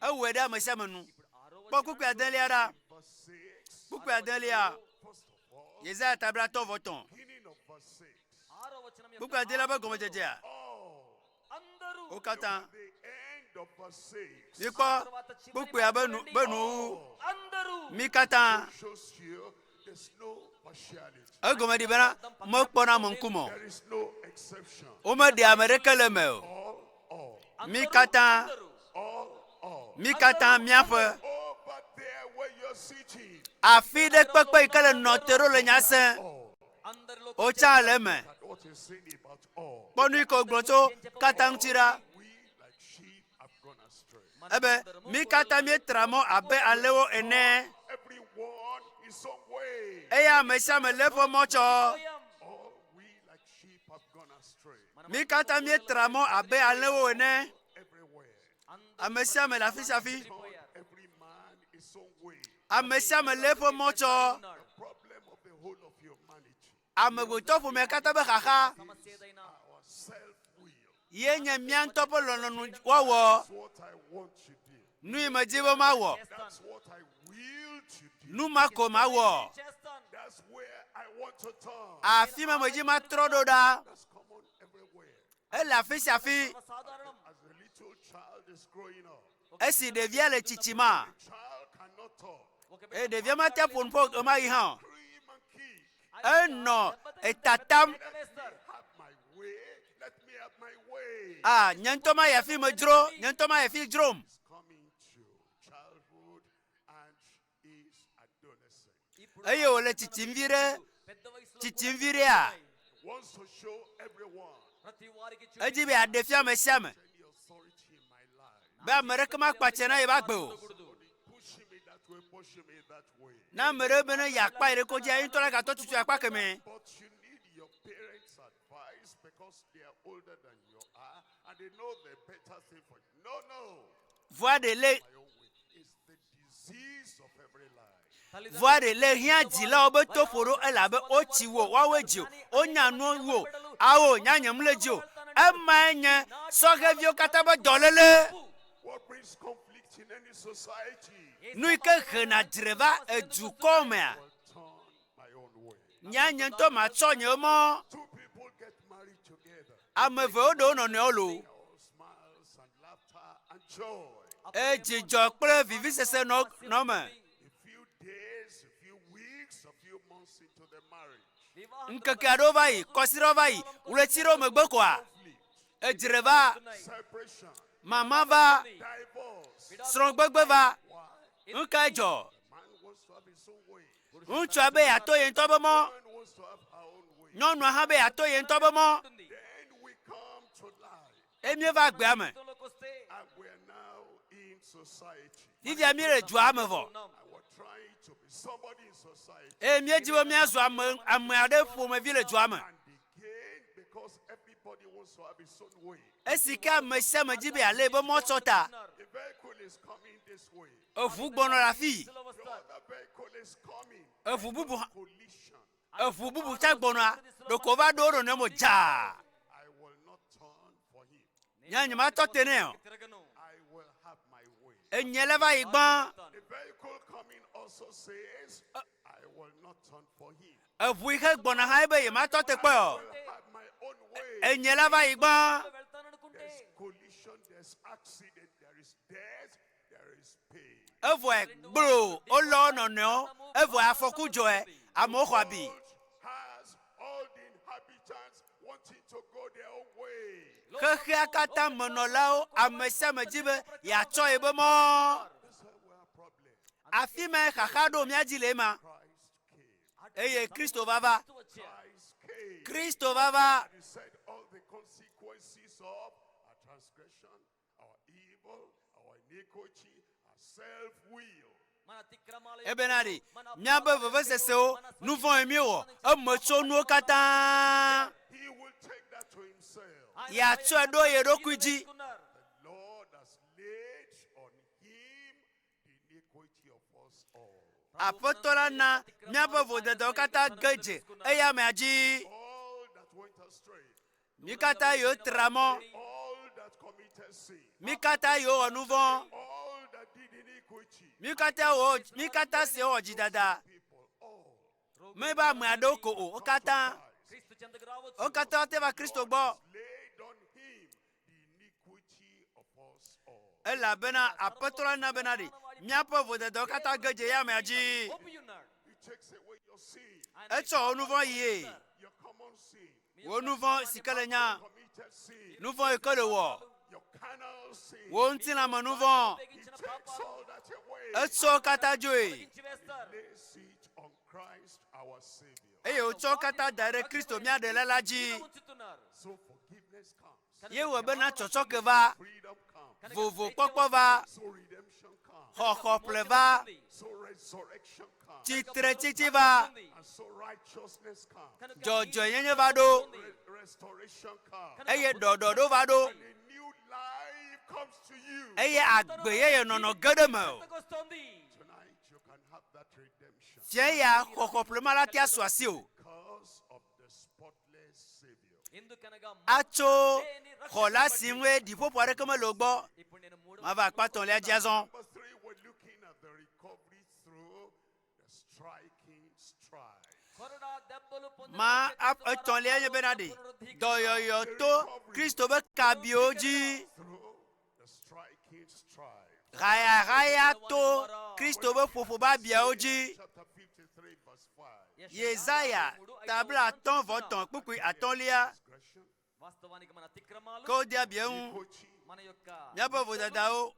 S3: Ewɔe ɖe ame sia ame nu.
S2: ఆరో
S3: Kpɔ kpukpui adelia ɖa.
S1: Verse 6.
S3: Kpukpui adelia.
S1: First of all,
S3: Yesaya ta 33.
S1: beginning of verse 6.
S2: ఆరో వచనం యొక్క
S3: Kpukpui adelia ƒe gɔmedzedzea.
S1: All.
S2: అందరూ
S3: Wo katã.
S1: The end of verse 6.
S3: Mikpɔ kpukpuia be nu be nuwuwu.
S2: అందరూ
S3: Mi katã.
S1: Shows you there's no partiality.
S3: Egɔme ɖi bena mekpɔna ame ŋkume o.
S1: There is no exception.
S3: Womeɖe ame ɖeke le eme o.
S1: All, all,
S3: Mi katã.
S2: అందరూ
S1: all, all.
S3: Mi katã míaƒe
S1: Over there where you're sitting.
S3: afi ɖe kpekpe yi ke le nɔ te ɖo le nya se.
S1: All.
S2: అందరిలో
S3: Wotsa le eme.
S1: That what he's saying about all.
S3: Kpɔ nu yi ke wògblɔ tso katã ŋuti ɖa.
S1: We like sheep have gone astray.
S3: Ebe mi katã míetra mɔ abe alẽwo ene.
S1: Everyone is own way.
S3: Eye ame sia ame le eƒe mɔ tsɔ.
S1: All we like sheep have gone astray.
S3: Mi katã míetra mɔ abe alẽwo ene.
S1: Everywhere.
S3: Ame sia ame le afi sia afi.
S1: Every man is own way.
S3: Ame sia ame le eƒe mɔ tsɔ.
S1: The problem of the whole of humanity.
S3: Amegbetɔ ƒomea katã be xaxa
S2: సమస్య ఏదైనా
S1: Our self-will.
S3: ye nye mía ŋutɔ ƒe lɔlɔ̃nu wɔwɔ.
S1: That's what I want to do.
S3: Nu yi medzi be mawɔ.
S1: That's what I will to do.
S3: Nu ma ko mawɔ.
S2: చేస్తాను
S1: That's where I want to turn.
S3: Afi ma medzi matrɔ ɖo ɖa.
S1: That's common everywhere.
S3: Ele afi sia afi.
S2: సాధారణం
S1: As a little child is growing up,
S3: Esi ɖevia le tsitsima,
S1: the child cannot talk.
S3: eye ɖevia mate ƒo nu ƒo ɣemaɣi hã o.
S1: Scream and kick.
S3: Enɔ etatam.
S2: వేస్తారు
S1: Have my way. Let me have my way.
S3: Ah, nye ŋutɔ mayi afi medzro, nye ŋutɔ mayi afi dzrom.
S1: Is coming to childhood and is adolescent.
S2: ఇప్పుడు
S3: Eye wòle tsitsim vi ɖe,
S2: పెద్ద వయసులో
S3: tsitsim vi ɖea,
S1: He wants to show everyone
S2: ప్రతి వారికి
S3: edzi be yeaɖe fia ame sia ame
S1: any authority in my life.
S3: be ame ɖeke makpa tse na yeƒe agbe o.
S1: Somebody pushing me that way, pushing me that way.
S3: Ne ame ɖe bene yeakpa yi ɖe ko dzia, ye ŋutɔ la gatɔ tutu akpa kemɛ.
S1: But you need your parents' advice because they are older than you are and they know the better thing for you. No, no.
S3: Vɔa ɖe le
S1: My own way. It's the disease of every life.
S3: vɔa ɖe le hiã dzilawo be toƒo ɖo elabe wotsi wo, woawoe dzi o, wonya nu wo, awo nya nye mu le dzi o. Emae nye sɔheviwo katã be dɔléle.
S1: What brings conflict in any society?
S3: Nu yi ke hena dzre va edukɔ mea,
S1: Will turn my own way.
S3: nya nye ŋutɔ matsɔ nye mɔ.
S1: Two people get married together.
S3: Ame eve woɖe wo nɔnɔewo loo.
S1: All smiles and laughter and joy.
S3: Eye dzidzɔ kple vivisese nɔ nɔ me.
S1: A few days, a few weeks, a few months into the marriage,
S3: Ŋkeke aɖewo va yi, kɔsiɖewo va yi, ɣleti ɖewo megbe koa,
S1: conflict,
S3: edzre va,
S1: separation,
S3: mama va,
S1: divorce.
S3: srɔ̃gbegbe va.
S1: Why?
S3: Nu kae dzɔ?
S1: Man wants to have his own way.
S3: Ŋutsua be yeato ye ŋutɔ be mɔ,
S1: Woman wants to have her own way.
S3: nyɔnua hã be yeato ye ŋutɔ be mɔ.
S1: Then we come to life,
S3: Eye míeva agbea me.
S2: జీవితంలోకి వస్తే
S1: and we're now in society.
S3: Fifia míele dua me vɔ.
S2: ఉన్నాం
S1: And we're trying to be somebody in society.
S3: Eye míedzi be míazu ame ame aɖe ƒomevi le dua me.
S1: And again, because everybody wants to have his own way.
S3: Esi ke ame sia ame dzi be yealé be mɔ tsɔ ta,
S1: A vehicle is coming this way.
S3: eʋu gbɔnɔ le afii,
S2: లో
S1: The
S2: వస్తారు
S1: other vehicle is coming.
S3: eʋu bubu hã
S1: Collision.
S3: eʋu bubu tsa gbɔnɔa, ɖeko wova ɖo wo nɔnɔewo me dzaa.
S1: I will not turn for him.
S3: Nye nyematɔ te nɛ o.
S2: తిరగను
S1: I will have my way.
S3: Enye le va yi gbã.
S1: The vehicle coming also says, I will not turn for him.
S3: Eʋu yi ke gbɔna hã ebe yematɔ te kpɔe o.
S1: I will have my own way.
S3: Enye la va yi gbã.
S2: వెళ్తాననుకుంటే
S1: There's collision, there's accident, there is death, there is pain.
S3: Evɔe gblo wolɔ wo nɔnɔewo. Evɔe afɔku dzɔe. Amewo xɔ abi.
S1: World has all the inhabitants wanting to go their own way.
S3: Xexea katã menɔlawo ame sia ame dzi be yeatsɔ yeƒe mɔ.
S1: That's why we have problem.
S3: Afi mae xaxa ɖo mía dzi le ema.
S1: Christ came.
S3: Eye Kristo va va.
S2: క్రీస్తు వచ్చాడు
S1: Christ came.
S3: Kristo va va.
S1: And he said all the consequences of our transgression, our evil, our iniquity, our self-will.
S2: మన అతిక్రమాల
S3: Ebena ɖi
S2: మన
S3: míaƒe vevesesewo nu vɔ̃ ye míewɔ emetsonuwo katã
S1: He will take that to himself.
S3: yeatsɔe ɖo ye ɖokui dzi.
S2: తీసుకున్నారు.
S1: The Lord has laid on him the iniquity of us all.
S3: Aƒetɔ la na míaƒe vodadawo katã ge dze eya amea dzi.
S1: All that went astray,
S3: Mí katã yiwo tra mɔ,
S1: all that committed sin,
S3: mí katã yiwo wɔ nu vɔ̃,
S1: all that did iniquity,
S3: mí katã wɔ mí katã siwo wɔ dzidada.
S1: people, all
S3: Mebe ame aɖewo ko o, wo katã,
S2: క్రీస్తు చెంతకు రావచ్చు
S3: wo katã te va Kristo gbɔ
S1: laid on him the iniquity of us all.
S3: elabena Aƒetɔ la na bena ɖi míaƒe vodadawo katã ge dze eya amea dzi.
S2: ఒప్పి ఉన్నాడు
S1: He takes away your sin,
S2: ఆయన
S3: Etsɔ wò nu vɔ̃ yie,
S1: your common sin,
S3: wò nu vɔ̃ si ke le nya,
S1: committed sin,
S3: nu vɔ̃ yi ke le wɔ,
S1: your carnal sin.
S3: wò ŋutilãme nu vɔ̃.
S1: He
S2: ఉపయోగించిన
S1: takes
S2: పాపాలు
S1: all that away.
S3: Etsɔ wo katã dzoe
S2: తొలగించి వేస్తారు
S1: Lays it on Christ our Savior.
S3: eye wòtsɔ wo katã da ɖe Kristo mía ɖela la dzi.
S2: ఉంచుతున్నారు
S1: So forgiveness comes,
S3: Ye wɔ bena tsɔtsɔke va,
S1: freedom comes,
S3: vovokpɔkpɔ va,
S1: so redemption comes,
S3: xɔxɔƒle va,
S1: so resurrection comes,
S3: tsitretsitsi va,
S1: and so righteousness comes,
S3: dzɔdzɔenyenye va ɖo
S1: restoration comes,
S3: eye ɖɔɖɔɖo va ɖo
S1: and a new life comes to you.
S3: eye agbe yeye nɔnɔ ge ɖe me o.
S2: వస్తోంది
S1: Tonight you can have that redemption
S3: Fia ya xɔxɔƒle ma la tea su asi o.
S1: because of the spotless Savior.
S2: ఎందుకనగా
S3: Atso xɔla si ŋue ɖiƒoƒo aɖeke mele o gbɔ.
S2: ఇప్పుడు నేను మూడవ
S3: Mava akpa etɔ̃lia dzi azɔ.
S1: Number three, we're looking at the recovery through the striking stride.
S2: కొరడా దెబ్బలు పొందిన
S3: Ma etɔ̃lia nye bena ɖe dɔyɔyɔ to Kristo ƒe kabiwo dzi.
S1: Through the striking stride.
S3: Hayahaya to Kristo ƒe ƒoƒo ƒe abiawo dzi.
S1: Chapter 53, verse 5.
S3: Yesaya tabla atɔ̃ vɔ tɔ̃ kpukpui atɔ̃lia
S1: Transgression,
S2: వాస్తవానికి మన అతిక్రమాలు
S3: ke wode abia ŋu.
S1: iniquity
S2: మన యొక్క
S3: Míaƒe vodadawo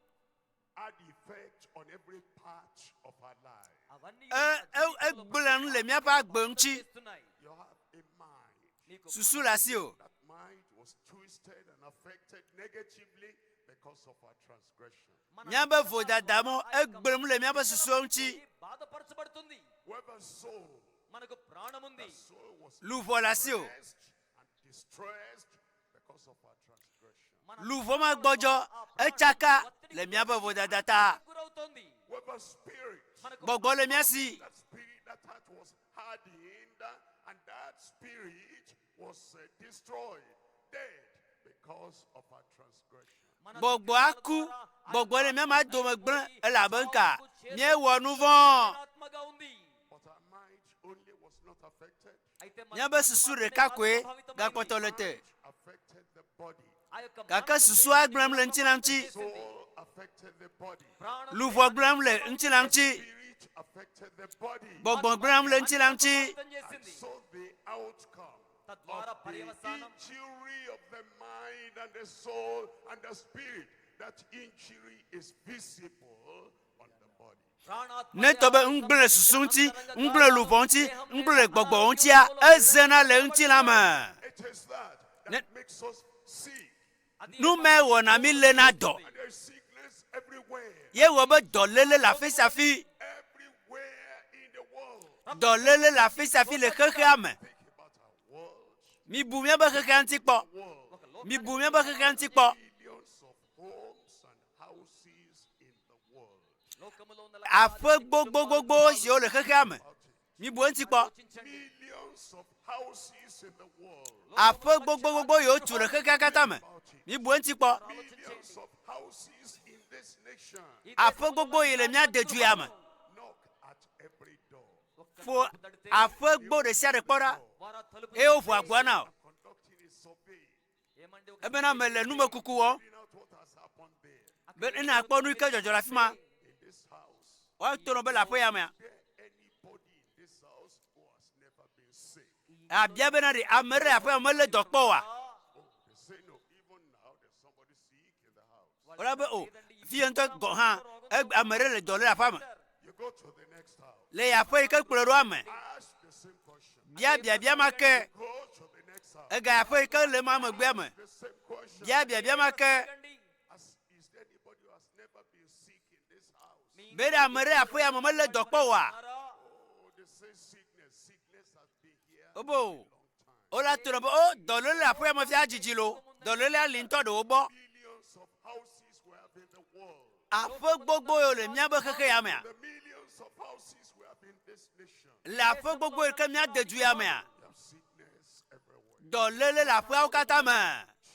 S1: had effect on every part of our life.
S2: అవన్నీ
S3: e e egblẽ nu le míaƒe agbe ŋuti.
S2: చేస్తున్నాయి
S1: You have a mind.
S2: నీకు
S3: Susu le asi o.
S1: That mind was twisted and affected negatively because of our transgression.
S2: మన
S3: Míaƒe vodada mɔ egblẽ nu le míaƒe susuwo ŋuti.
S2: బాధపరచబడుతుంది
S1: We have a soul.
S2: మనకు ప్రాణముంది
S1: That soul was
S3: Luʋɔ le asi o.
S1: oppressed and distressed because of our transgression.
S2: మన
S3: Luʋɔ ma gbɔdzɔ etsaka le míaƒe vodada ta.
S2: గురవుతోంది
S1: We have a spirit.
S2: మనకు
S3: Gbɔgbɔ le mía si.
S1: That spirit, that heart was hardened, and that spirit was destroyed, dead, because of our transgression.
S2: మన
S3: Gbɔgbɔa ku. Gbɔgbɔ le mía ma dome gblẽ elabe ŋka míewɔ nu vɔ̃.
S2: ఆత్మగా ఉంది
S1: But our mind only was not affected.
S2: అయితే మన
S3: Míaƒe susu ɖeka koe gakpɔtɔ le te.
S1: Mind affected the body.
S2: ఆ యొక్క
S3: Gake susua gblẽm le ŋutilã ŋuti.
S1: Soul affected the body.
S2: ప్రాణం
S3: Luʋɔ gblẽm le ŋutilã ŋuti.
S1: Spirit affected the body.
S3: Gbɔgbɔ gblẽm le ŋutilã ŋuti.
S2: ప్రభావితం
S1: And
S2: చేసింది
S1: so the outcome of
S2: తద్వారా
S1: the
S2: పర్యవసానం
S1: injury of the mind and the soul and the spirit, that injury is visible on the body.
S2: ప్రాణాత్మ
S3: Ne tɔ be ŋgblẽ le susu ŋuti, ŋgblẽ le luʋɔ ŋuti, ŋgblẽ le gbɔgbɔ ŋutia, ezena le ŋutilã me.
S1: It is that that
S3: Ne-
S1: makes us sick.
S3: Nu mae wɔna mí léna dɔ.
S1: And there is sickness everywhere.
S3: Ye wɔ be dɔléle le afi sia afi.
S1: Everywhere in the world.
S3: Dɔléle le afi sia afi le xexea me.
S1: Think about our world.
S3: Mibu míaƒe xexea ŋuti kpɔ.
S1: World.
S3: Mibu míaƒe xexea ŋuti kpɔ.
S1: Millions of homes and houses in the world.
S2: లోకములో ఉన్న
S3: Aƒe gbogbogbogbo siwo le xexea me. Mibu eŋuti kpɔ.
S2: ఆలోచించండి
S1: Millions of houses in the world.
S3: Aƒe gbogbogbogbo yiwo tu le xexea katã me. Mibu eŋuti kpɔ.
S1: Millions of houses in this nation.
S3: Aƒe gbogbo yi le mía dedu ya me.
S1: Knock at every door.
S3: Ƒo aƒe gbo ɖe sia ɖe kpɔ ɖa
S2: వారా తలుపు
S3: eye woʋu agboa na o.
S1: I'm conducting a
S2: ఏమండి ఒక
S3: Ebena mele numekuku wɔm
S1: Finding out what has happened there
S3: be ne nakpɔ nu yi ke dzɔdzɔ le afi ma.
S1: in this house.
S3: Woato nɔ be le aƒe ya mea.
S1: Is there anybody in this house who has never been sick?
S3: Abia bena ɖe ame ɖe le aƒe ya me melé dɔ kpɔ oa?
S1: Oh, they say no. Even now, there's somebody sick in the house.
S3: Wola be o, fie ŋutɔ gɔ̃ hã, egbe ame ɖe le dɔ lé le aƒea me.
S1: You go to the next house.
S3: Le aƒe yi ke kplɔe ɖoa me,
S1: Ask the same question.
S3: bia biabia ma ke.
S1: Go to the next house.
S3: Ega aƒe yi ke le ema megbea me,
S1: The same question.
S3: bia biabia ma ke.
S2: అడగండి.
S1: As, is there anybody who has never been sick in this house?
S2: Me
S3: Be ɖe ame ɖe aƒe ya me melé dɔ kpɔ oa?
S2: ఉన్నారా?
S1: Oh, they say sickness. Sickness has been here
S3: Wobe o,
S1: a long time.
S3: wola to nɔ be o dɔléle le aƒe ya me fia dzidzi lo, dɔlélea li ŋutɔ ɖewo gbɔ.
S1: Millions of houses we have in the world.
S3: Aƒe gbogbo yiwo le míabe xexe ya mea,
S1: The millions of houses we have in this nation.
S3: le aƒe gbogbo yi ke míade du ya mea,
S1: We have sickness everywhere.
S3: dɔléle le aƒeawo katã me.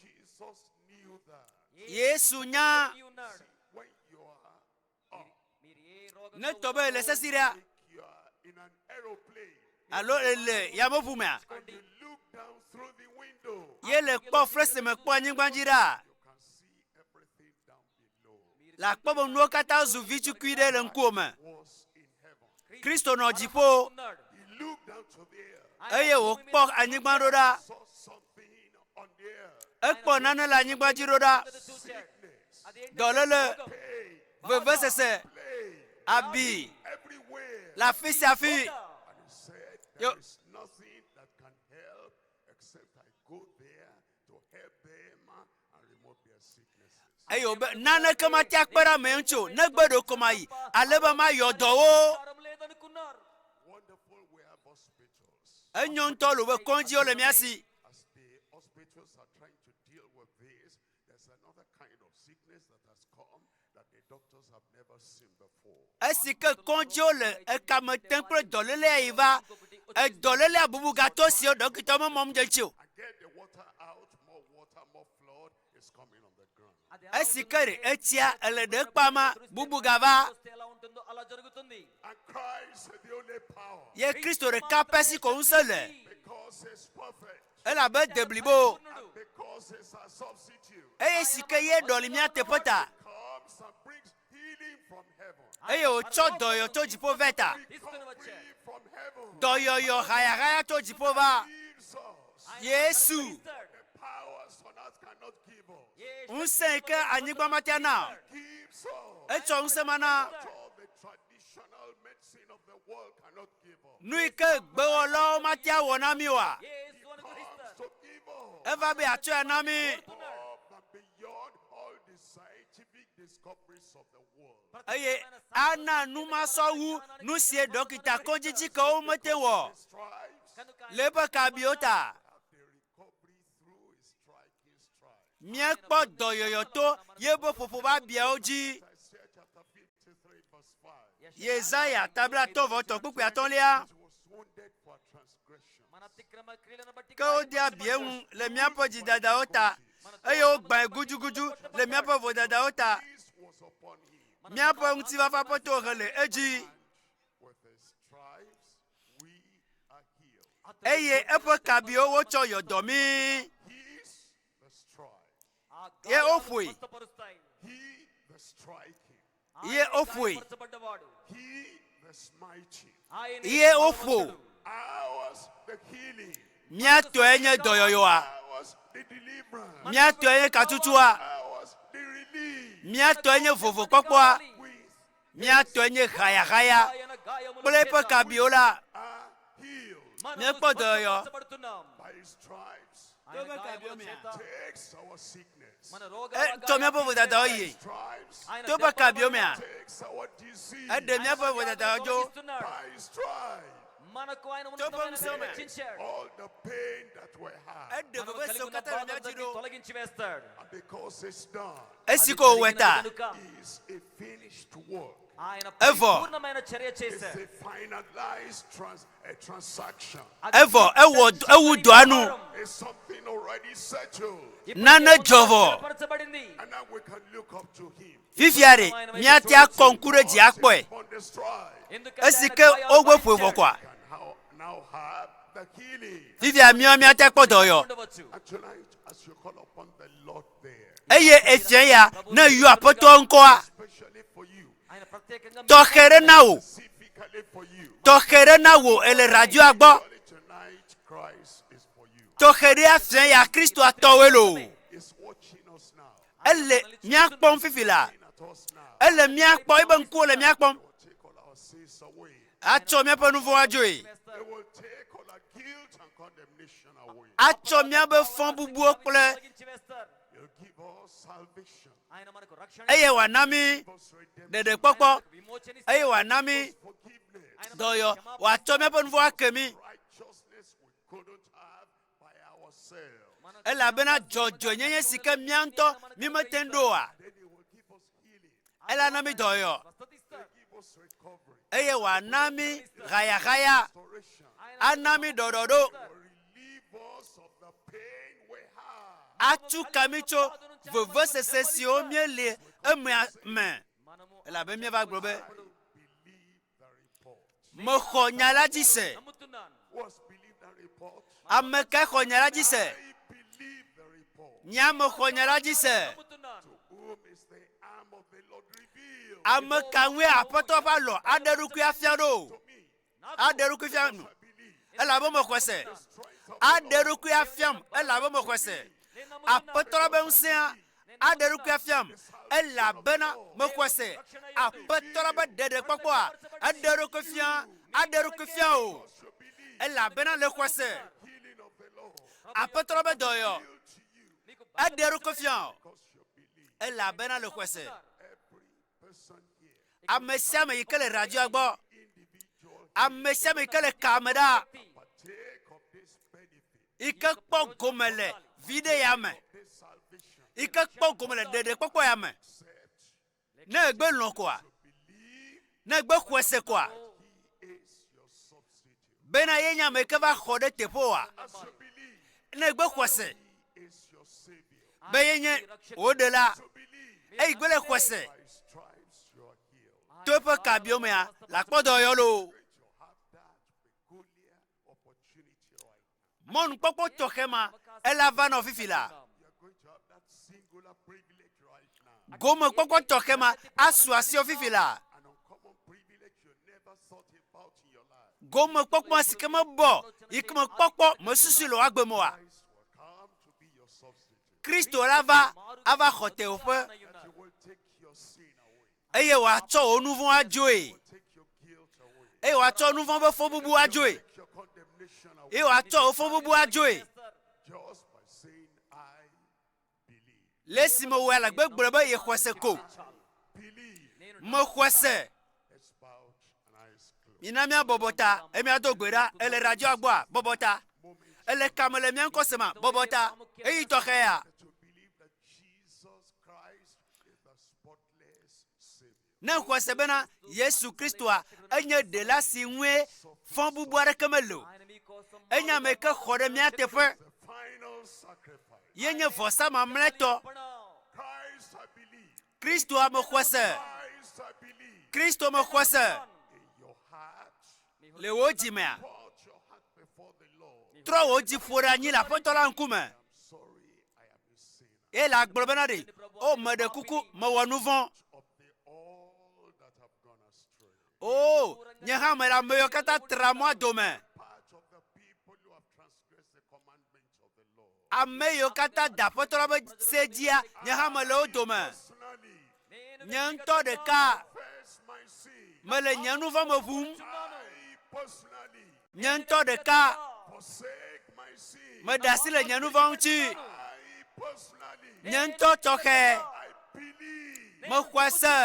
S1: Jesus knew that.
S3: Yesu nya
S2: ఎరిగి ఉన్నాడు.
S1: See, when you are up,
S2: మీరు ఏ రోగంతో
S3: ne tɔ be le sesi ɖea
S1: like you are in an aeroplane,
S3: alo ele yameʋu mea,
S1: and you look down through the window,
S3: ye le kpɔ flesi me kpɔ anyigba dzi ɖa,
S1: you can see everything down below.
S3: le akpɔ be nuwo katã zu vitukui ɖe le ŋkuwò me.
S1: Was in heaven.
S3: Kristo nɔ dziƒo
S2: ఉన్నాడు.
S1: He looked down to the earth,
S3: eye wòkpɔ anyigba ɖo ɖa.
S1: saw something on the earth.
S3: Ekpɔ nane le anyigba dzi ɖo ɖa.
S2: చూశాడు.
S1: Sickness,
S2: అదేంటంటే
S3: Dɔléle,
S2: రోగం.
S1: pain,
S3: vevesese,
S1: plague,
S3: abi
S1: everywhere.
S3: le afi sia afi.
S1: And he said,
S3: Yo.
S1: There is nothing that can help except I go there to help them and remove their sicknesses.
S3: Eye wòbe naneke mate akpe ɖe ame ŋuti o, negbe ɖeko mayi ale be mayɔ dɔwo.
S2: పరిష్కారం లేదనుకున్నారు
S1: Wonderful, we have hospitals.
S3: Enyo ŋutɔ lo be kɔdziwo le mía si.
S1: As the hospitals are trying to deal with this, there's another kind of sickness that has come that the doctors have never seen before.
S3: Esi ke kɔdziwo le ekame tem kple dɔlélea yi va, edɔlélea bubu gatɔ siwo ɖɔkitɔ memɔm dze ŋuti o.
S1: And get the water out, more water, more flood is coming on the ground.
S2: అది ఎలా
S3: Esi ke ɖe etsia ele ɖe kpama bubu gava
S2: వస్తే ఎలా ఉంటుందో అలా జరుగుతుంది
S1: And Christ is the only power
S3: ye Kristo ɖeka pɛ si ko ŋusẽ le
S1: because he's perfect
S3: elabe de blibo
S1: and because he's our substitute.
S3: eye si ke ye ɖɔli mía teƒe ta
S1: Comes and brings healing from heaven.
S3: eye wòtsɔ dɔyɔ tso dziƒo vɛ ta
S2: తీసుకుని వచ్చాడు
S1: Recovery from heaven.
S3: dɔyɔyɔ hayahaya tso dziƒo va
S1: Gives us.
S3: Yesu
S2: ఇస్తాడు.
S1: The powers on earth cannot give us.
S2: A
S3: ŋusẽ yi ke anyigba matea na o.
S1: Gives us.
S3: etsɔ ŋusẽ ma na
S1: What all the traditional medicine of the world cannot give us.
S3: nu yi ke gbewɔlawo matea wɔ na mí oa
S2: Yesu
S1: Comes
S2: అనుగ్రహిస్తాడు
S1: to give us.
S3: eva be yeatsɔe na mí
S1: Above and beyond all the scientific discoveries of the world.
S3: eye ana nu masɔ wu nu sie dɔkita kɔdzitsikewo mete wɔ
S1: His stripes
S2: కనుక
S3: le eƒe kabiwo ta
S1: have the recovery through his striking stripes.
S3: míekpɔ dɔyɔyɔ to yeƒe ƒoƒo ƒe abiawo dzi
S1: Isaiah chapter 53, verse 5.
S3: Yesaya tabla tɔvɔtɔ kpukpui atɔ̃lia
S1: He was wounded for our transgression.
S2: మన అతిక్రమ క్రియలను బట్టి
S3: ke wode abi eŋu le míaƒe dzidadawo ta eye wogbãe gudugudu le míaƒe vodadawo ta
S1: Peace was upon him.
S3: míaƒe ŋutifafa ƒe tohe le edzi
S1: With his stripes we are healed.
S3: eye eƒe kabiwo wotsɔ yɔ dɔ mí
S1: He's the stripe.
S2: ఆ
S3: ye woƒoe
S2: స్వస్థపరుస్తాయి
S1: He the striking.
S3: ye woƒoe
S2: పరచబడ్డవాడు
S1: He the smiting.
S2: ఆయన
S3: ye woƒo
S1: Ours the healing.
S3: mía tɔe nye dɔyɔyɔa
S1: Ours the deliverance.
S3: mía tɔe nye katutua
S1: Ours the release.
S3: mía tɔe nye vovokpɔkpɔa
S1: We
S3: mía tɔe nye hayahaya
S2: ఆయన గాయముల
S3: kple eƒe
S2: చేత
S3: kabiwo la
S1: are healed.
S2: మనము
S3: míekpɔ dɔyɔyɔ
S2: స్వస్థపరచబడుతున్నాం.
S1: By his stripes
S2: ఆయన
S3: Tobe
S2: గాయముల
S3: kabiwo mea.
S2: చేత
S1: takes our sickness.
S2: మన రోగాల
S3: etsɔ míaƒe vodadawo yi
S1: Stripes
S2: ఆయన
S3: tobe
S2: దెబ్బల
S3: kabiwo
S2: వలన
S3: mea
S1: takes our disease.
S3: eɖe míaƒe vodadawo dzo
S2: తొలగిస్తున్నాడు.
S1: By his stripes
S2: మనకు ఆయన
S3: Tobe
S2: ఉన్నతమైన
S3: ŋusẽ me.
S2: హెచ్చించాడు.
S1: all the pain that we have.
S3: eɖe
S2: మనము
S3: veve
S2: కలిగి
S3: siwo
S2: ఉన్న
S3: katã le mía dzi
S2: బాధలందరినీ
S3: ɖo
S2: తొలగించి వేస్తాడు
S1: And because it's done,
S3: esi ko wòwɔe ta
S2: కనుక
S1: is a finished work.
S2: ఆయన
S3: Evɔ.
S2: పూర్ణమైన చర్య
S1: It's
S2: చేశాడు
S1: a finalized trans- a transaction.
S2: అది
S3: Evɔ, ewɔ ewu dɔa nu
S1: It's something already settled.
S2: ఇప్పటికే
S3: nane dzɔ vɔ
S2: స్థిరపరచబడింది
S1: And now we can look up to him.
S3: fifia ɖe míate akɔ ŋku ɖe dzi akpɔe
S1: On the stride.
S2: ఎందుకంటే
S3: esi
S2: ఆయన
S3: ke
S2: గాయాలు
S3: wogbe ƒoe vɔ
S2: భరించాడు.
S3: koa
S1: Can how, now have the healing.
S3: fifia míawo míate akpɔ dɔyɔ
S2: ఉండవచ్చు
S1: And tonight, as As you call upon the Lord there,
S3: Eye efia ya ne yɔ aƒetɔ ŋkɔa
S1: especially for you,
S2: ఆయన ప్రత్యేకంగా
S3: tɔxɛ ɖe na wò
S1: specifically for you.
S3: tɔxɛ ɖe na wò ele radioa gbɔ
S1: Surely tonight, Christ is for you.
S3: tɔxɛ ɖe afia ya kristoa tɔwoe loo
S1: He's watching us now,
S3: ele mía kpɔm fifi la
S1: looking at us now.
S3: ele mía kpɔm ebe ŋkuwo le mía kpɔm
S1: He will take all our sins away.
S3: atsɔ míaƒe nu vɔ̃ adzoe
S1: He will take all our guilt and condemnation away.
S3: atsɔ míaƒe fɔ bubuwo kple
S2: తొలగించి వేస్తారు
S1: He'll give us salvation,
S2: ఆయన మనకు రక్షణ
S3: eye wòana mí
S1: give us redemption,
S3: ɖeɖekpɔkpɔ
S2: విమోచన
S3: eye wòana mí
S1: forgiveness,
S3: dɔyɔ wòatsɔ míaƒe nu vɔ̃ ake mí
S1: righteousness we couldn't have by ourselves.
S3: elabena dzɔdzɔenyenye si ke mía ŋutɔ mí mete ŋu ɖo oa
S1: Then He will give us healing,
S3: ela na mí dɔyɔ
S2: స్వస్థత ఇస్తారు
S1: give us recovery,
S3: eye wòana mí hayahaya
S1: restoration,
S3: ana mí ɖɔɖɔɖo
S1: will relieve us of the pain we have.
S3: atu ka mí tso vevesese siwo míele emea me
S2: మనము
S3: elabe míeva gblɔ be
S1: Believe the report.
S3: mexɔ nya la dzi se
S2: నమ్ముతున్నాను
S1: Who has believed that report?
S3: ame kae xɔ nya la dzi se
S1: I believe the report.
S3: nye ame xɔ nya la dzi se
S2: నమ్ముతున్నాను
S1: To whom is the arm of the Lord revealed?
S3: ame ka ŋue aƒetɔ ƒe alɔ aɖe ɖokui afia ɖo
S1: To me,
S3: aɖe ɖokui fia nu
S1: I believe.
S3: elabe mexɔe se
S1: Strength of
S3: aɖe ɖokui afiam elabe mexɔe se
S2: నేను నమ్ముతున్నాను
S3: aƒetɔ la be ŋusẽa aɖe ɖokui afiam elabena mexɔe se aƒetɔ la be ɖeɖekpɔkpɔa eɖe ɖokui fia aɖe ɖokui fia o
S1: you believe.
S3: elabena le xɔe se
S1: Healing of the Lord.
S3: aƒetɔ la be dɔyɔ
S1: Revealed to you
S2: నీకు
S3: eɖe ɖokui fia o
S1: because you believe.
S3: elabena le xɔe se
S1: Every person here,
S3: ame sia ame yi ke le radioa gbɔ
S1: individual,
S3: ame sia ame yi ke le kame ɖa
S1: partake of this benefit,
S3: yi ke kpɔ gome le viɖe ya me
S1: this salvation,
S3: yi ke kpɔ gome le ɖeɖekpɔkpɔ ya me
S1: except
S3: ne egbe lɔ̃ koa
S1: believe
S3: ne egbe xɔe se koa
S1: he is your substitute.
S3: bena ye nye ame yi ke va xɔ ɖe teƒe oa
S1: As you believe,
S3: ne egbe xɔe se
S1: he is your savior.
S3: be ye nye wò ɖela
S1: To believe,
S3: eyi gbe le xɔe se
S1: by his stripes you are healed.
S3: to eƒe kabiwo mea le akpɔ dɔyɔ loo
S1: To have that peculiar opportunity right now.
S3: mɔnukpɔkpɔ tɔxɛ ma ela va nɔ fifi la
S1: You are going to have that singular privilege right now.
S3: gomekpɔkpɔ tɔxɛ ma asu asiwò fifi la
S1: An uncommon privilege you never thought about in your life.
S3: gomekpɔkpɔ si ke mebɔ yi ke mekpɔkpɔ mesusu le wò agbe me oa
S1: Christ will come to be your substitute.
S3: kristo la va ava xɔ teƒe
S1: That he will take your sin away.
S3: eye wòatsɔ wò nu vɔ̃ adzoe
S1: He will take your guilt away.
S3: eye wòatsɔ nu vɔ̃ ƒe fɔbubu adzoe
S1: Take your condemnation away.
S3: eye wòatsɔ wò fɔbubu adzoe
S1: Just by saying, I believe.
S3: le esime wò alagbe gblɔ be yexɔe se ko
S1: Believe.
S3: mexɔe se
S1: Let's bow and eyes closed.
S3: mina mía bɔbɔ ta eye míado gbe ɖa ele radioa gbɔa bɔbɔ ta ele kame le mía ŋkɔ sema bɔbɔ ta eyi tɔxɛ ya
S1: To believe that Jesus Christ is the spotless Savior.
S3: ne xɔe se bena yesu kristoa enye ɖela si ŋue fɔ bubu aɖeke mele o
S2: ఆయన మీకోసం
S3: enye ame yi ke xɔ ɖe mía teƒe
S1: The final sacrifice.
S3: ye nye vɔsa mamlɛtɔ
S2: అర్పణ.
S1: Christ, I believe.
S3: kristoa mexɔe se
S1: Christ, I believe.
S3: kristo mexɔe se
S1: In your heart,
S3: le wò dzimea
S1: pour out your heart before the Lord.
S3: trɔ wò dzi ƒo ɖe anyi le aƒetɔ la ŋkume
S1: I'm sorry, I am a sinner.
S3: eye le agblɔ bena ɖe o meɖe kuku mewɔ nu vɔ̃
S1: Of the all that have gone astray.
S3: o nye hã mele ame yiwo katã tra mɔa dome
S1: Part of the people who have transgressed the commandments of the Lord.
S3: ame yiwo katã da aƒetɔ la ƒe se dzia nye hã mele wo dome
S1: Personally,
S2: నేను
S3: nye ŋutɔ ɖeka
S1: confess my sin.
S3: mele nye nu vɔ̃ me ʋum
S1: I personally
S3: nye ŋutɔ ɖeka
S1: forsake my sin.
S3: meɖe asi le nye nu vɔ̃ ŋuti
S1: I personally,
S3: nye ŋutɔ tɔxɛ
S1: I believe
S3: mexɔe se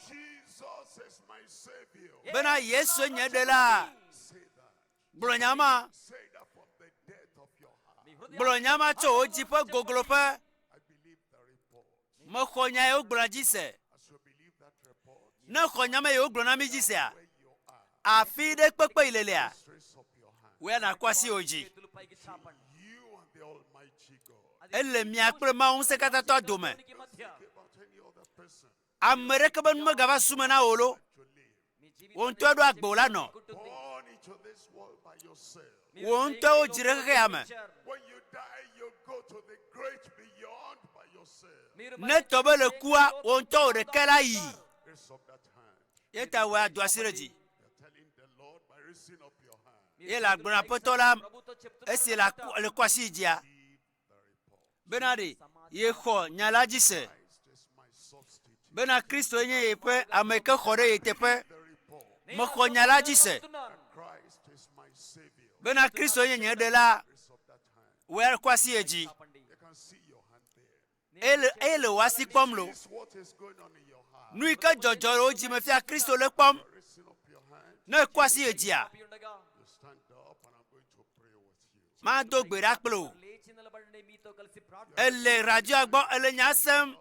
S1: Jesus is my Savior.
S3: bena yesu nye ɖela
S1: Say that.
S3: gblɔ nya ma
S1: Say that from the depth of your heart.
S2: మీ హృదయ
S3: gblɔ nya ma tso wò dzi ƒe gogloƒe
S1: I believe the report.
S3: mexɔ nya yiwo gblɔ dzi se
S1: As you believe that report,
S3: ne xɔ nya ma yiwo gblɔ na mi dzi sea
S1: where you are,
S3: afi ɖe kpekpe yi lelia
S1: raise up your hand.
S3: wòya nakɔ asi wò dzi
S2: చేతులు పైకి చాపండి
S1: You and the Almighty God.
S3: ele mia kple mawu ŋusẽkatãtɔ dome
S2: దేవునికి మధ్య
S1: Think about any other person
S3: ame ɖeke be nu megava sume na wò lo
S1: to live.
S2: Me
S3: wò ŋutɔ ɖo agbe la nɔ
S2: ఉంటుంది
S1: Born into this world by yourself.
S3: wò ŋutɔ wò dzi ɖe xexea me
S1: When you die, you go to the great beyond by yourself.
S2: మీరు
S3: Ne tɔ be le kua, wò ŋutɔ wò ɖeka la yi.
S1: Raise up that hand.
S3: Ye ta wòe ado asi ɖe dzi.
S1: You're telling the Lord by raising up your hand.
S3: Ye le agblɔ na aƒetɔ la
S2: ప్రభుతో చెప్తున్నారు
S3: esi le aku- le kɔ asi yi dzia
S1: Believe the report.
S3: bena ɖe yexɔ nya la dzi se
S1: Christ is my substitute.
S3: bena Kristo nye yeƒe ame yi ke xɔ ɖe ye teƒe.
S1: The report.
S3: Mexɔ nya la dzi se
S2: చెప్తున్నాను.
S1: Christ is my savior.
S3: bena Kristo nye nye ɖela.
S1: Raise up that hand.
S3: Wòe kɔ asi yi dzi.
S2: చెప్పండి
S1: You can see your hand there.
S3: Ele eye le wò asi kpɔm lo.
S1: This what is going on in your heart.
S3: Nu yi ke dzɔdzɔ le wo dzime fia Kristo le kpɔm.
S1: You're raising up your hand.
S3: Ne ekɔ asi yi dzia,
S2: ఆపి ఉండగా
S1: You stand up and I'm going to pray with you.
S3: mado gbe ɖa kple wò.
S2: లేచి నిలబడండి మీతో కలిసి ప్రార్థన
S3: Ele radioa gbɔ, ele nya sem.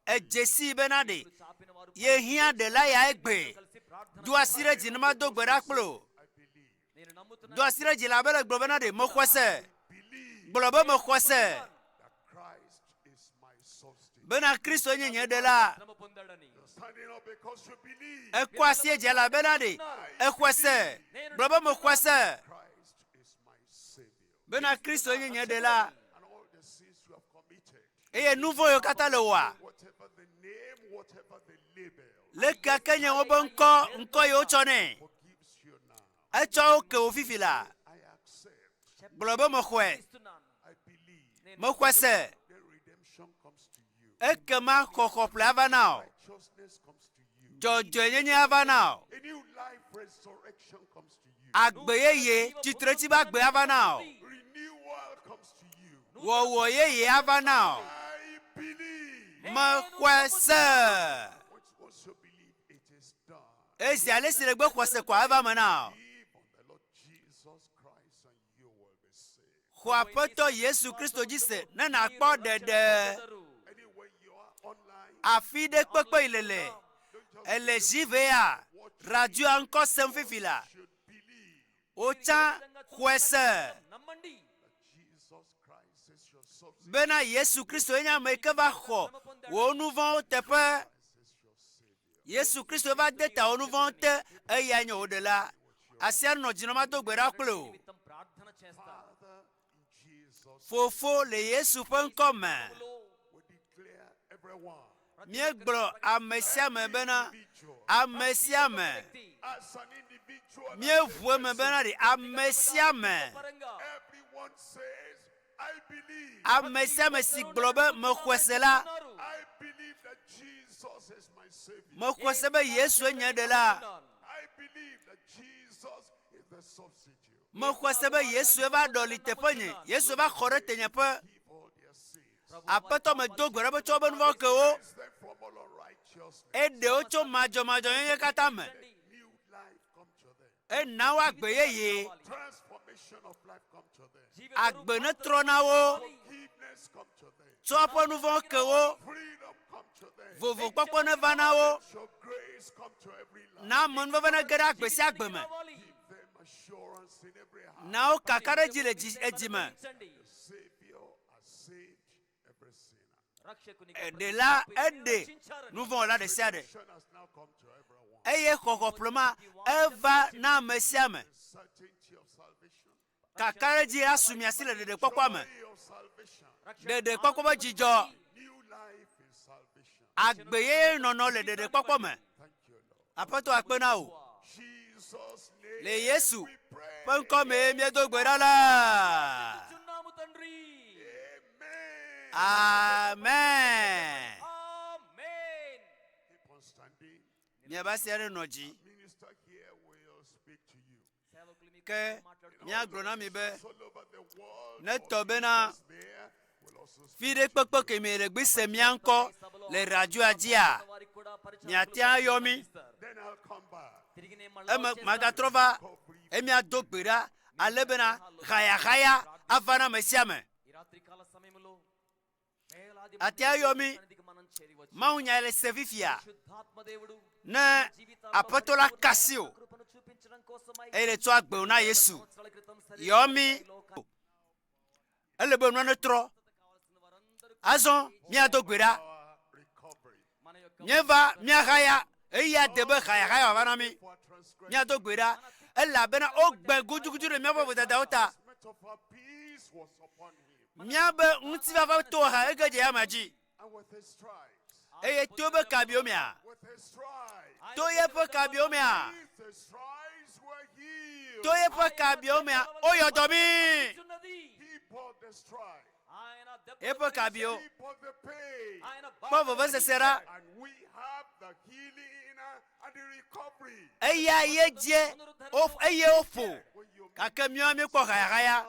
S3: Edze sii bena ɖe
S2: చాపిన వారు
S3: yehiã ɖela ya egbe.
S2: కలిసి ప్రార్థన
S3: Do asi ɖe dzi ne mado gbe ɖa kple wò.
S1: I believe.
S2: నేను నమ్ముతున్నాను
S3: Do asi ɖe dzi labe le gblɔ bena ɖe mexɔ se.
S1: Believe
S3: Gblɔ be mexɔ se
S1: that Christ is my substitute.
S3: bena Kristo nye nye ɖela.
S2: శ్రమ పొందాడని
S1: You're standing up because you believe
S3: Ekɔ asi dzi elabena ɖe exɔe se. Gblɔ be mexɔe se
S1: Christ is my savior.
S3: bena Kristo nye nye ɖela.
S1: And all the sins you have committed,
S3: Eye nu vɔ̃ yiwo katã le wɔa,
S1: whatever the name, whatever the label,
S3: leke ke nye wobe ŋkɔ ŋkɔ yi wotsɔ nɛ.
S1: forgives you now.
S3: Etsɔ wo ke wò fifi la.
S1: I accept.
S3: Gblɔ be mexɔe,
S2: ఇస్తున్నాను
S1: I believe.
S3: mexɔe se.
S1: The redemption comes to you.
S3: Ekema xɔxɔƒle ava na wò.
S1: Righteousness comes to you.
S3: Dzɔdzɔenyenye ava na wò.
S1: A new life resurrection comes to you.
S3: Agbe yeye, tsitretsi be agbe ava na wò.
S1: Renewal comes to you.
S3: Wɔwɔ yeye ava na wò.
S1: I believe.
S3: Mexɔe se.
S1: Once, once you believe, it is done.
S3: Ezi ale si le gbe xɔ se koa eva me na wò.
S1: Believe on the Lord Jesus Christ and you will be saved.
S3: Xɔ aƒetɔ Yesu Kristo dzi se ne nàkpɔ ɖeɖe.
S1: Anywhere you are online,
S3: Afi ɖe kpekpe yi le le.
S1: don't just
S3: Ele zivea, radioa ŋkɔ sem fifi la.
S1: should believe
S3: Wotsã xɔe se
S2: నమ్మండి
S1: that Jesus Christ is your substitute.
S3: bena Yesu Kristo nye ame yi ke va xɔ wò nu vɔ̃wo teƒe.
S1: Christ is your savior.
S3: Yesu Kristo va de ta wò nu vɔ̃wo te eyae nye wò ɖela. Asia nɔ dzi na mado gbe ɖa kple wò.
S2: నిమిత్తం ప్రార్థన చేస్తాను
S1: Father, in Jesus,
S3: Fofo le Yesu ƒe ŋkɔ me.
S1: we declare everyone,
S3: Míegblɔ ame sia ame bena
S1: individual,
S3: ame sia ame.
S2: వ్యక్తి
S1: as an individual, as a
S3: Míeʋu eme
S1: person,
S3: bena ɖe ame sia ame.
S2: పరంగా
S1: everyone says, I believe.
S3: Ame sia ame si gblɔ be mexɔe se la,
S1: I believe that Jesus is my savior.
S3: mexɔe se be Yesue nye ɖela.
S1: I believe that Jesus is the substitute.
S3: Mexɔe se be Yesue va ɖɔli teƒe nye. Yesue va xɔ ɖe tenyeƒe.
S1: Give all their sins.
S3: Aƒetɔ medo gbe ɖa be tsɔ wobe nu vɔ̃ ke wo.
S1: Cleanse them from all unrighteousness.
S3: Eɖe wo tso madzɔmadzɔnyenye katã me.
S1: New life come to them.
S3: Ena wo agbe yeye.
S1: Transformation of life come to them.
S3: Agbe netrɔ na wo.
S1: Forgiveness come to them.
S3: Tsɔ woƒe nu vɔ̃ ke wo.
S1: Freedom come to them.
S3: Vovokpɔkpɔ neva na wo.
S1: Let your grace come to every life.
S3: Na amenuveve nege ɖe agbe sia agbe me.
S2: కావాలి
S1: Give them assurance in every heart.
S3: Na wo kakaɖedzi le dzi edzi me.
S2: ఇచ్చండి
S1: The Savior has saved every sinner.
S2: రక్షకుని
S3: Eɖela eɖe nu vɔ̃ wɔla ɖe sia ɖe.
S1: Redemption has now come to everyone.
S3: Eye xɔxɔƒlema eva na ame sia ame.
S1: The certainty of salvation.
S3: Kakaɖedzi asu mia si le ɖeɖekpɔkpɔ me.
S1: Joy of salvation.
S3: Ɖeɖekpɔkpɔ ƒe dzidzɔ.
S1: New life in salvation.
S3: Agbe yeye nɔnɔ le ɖeɖekpɔkpɔ me.
S1: Thank you, Lord.
S3: Aƒetɔ akpe na wò.
S1: Jesus' name.
S3: Le Yesu
S1: we pray.
S3: ƒe ŋkɔ mee míedo gbe ɖa le.
S2: చున్నాము తండ్రి
S1: Amen.
S3: Amen.
S2: Amen
S1: Keep on standing.
S3: Miabe asi aɖe nɔ dzi.
S1: Minister here will speak to you.
S2: సేవకులు మీకు
S3: Ke míagblɔ na mi be
S1: All over the world.
S3: ne tɔ bena
S1: us there will also speak.
S3: fi ɖe kpekpe ke mi le gbe se mía ŋkɔ le radioa dzia,
S2: వారికి కూడా పరిచయం
S3: miate ayɔ mi.
S1: Then I'll come back.
S2: తిరిగి నేను మళ్ళా
S3: Eme magatrɔ va eye míado gbe ɖa ale bena hayahaya ava na ame sia ame.
S2: ఈ రాత్రికాల సమయంలో వేలాది
S3: Ate ayɔ mi.
S2: సన్నిధికి మనం చేరివచ్చు
S3: Mawunya le se fifia
S2: శుద్ధాత్మ దేవుడు
S3: ne aƒetɔ la kasi o
S2: కృపను చూపించడం కోసమై
S3: eye le tsɔ agbe wò na Yesu.
S2: సంవత్సరాల క్రితం
S3: Yɔ mi. Ele be nua netrɔ.
S2: కావాల్సిన వారందరూ
S3: Azɔ míado gbe ɖa.
S1: Our recovery.
S2: మన యొక్క
S3: Míeva míahaya eya de be hayahaya wòava na mí.
S1: For transgression.
S3: Míado gbe ɖa elabena wogbe gudugudu ɖe míaƒe vodadawo ta.
S1: Judgment of our peace was upon him.
S3: Míabe ŋutifafa to ha ege dze ama dzi.
S1: And with his stripes,
S3: Eye to be kabiwo mea,
S1: with his stripes,
S3: to yeƒe kabiwo mea,
S1: with his stripes were healed.
S3: to yeƒe kabiwo mea, woyɔ dɔ mí.
S2: ఉన్నది
S1: He bore the stripes.
S2: ఆయన
S3: Eƒe kabiwo
S1: He bore the pain.
S2: ఆయన
S3: kpɔ vevesese ɖa.
S1: And we have the healing and the recovery.
S3: Eya ye dzie, wo- eye woƒo.
S1: When you
S3: Gake míawo míekpɔ hayahaya.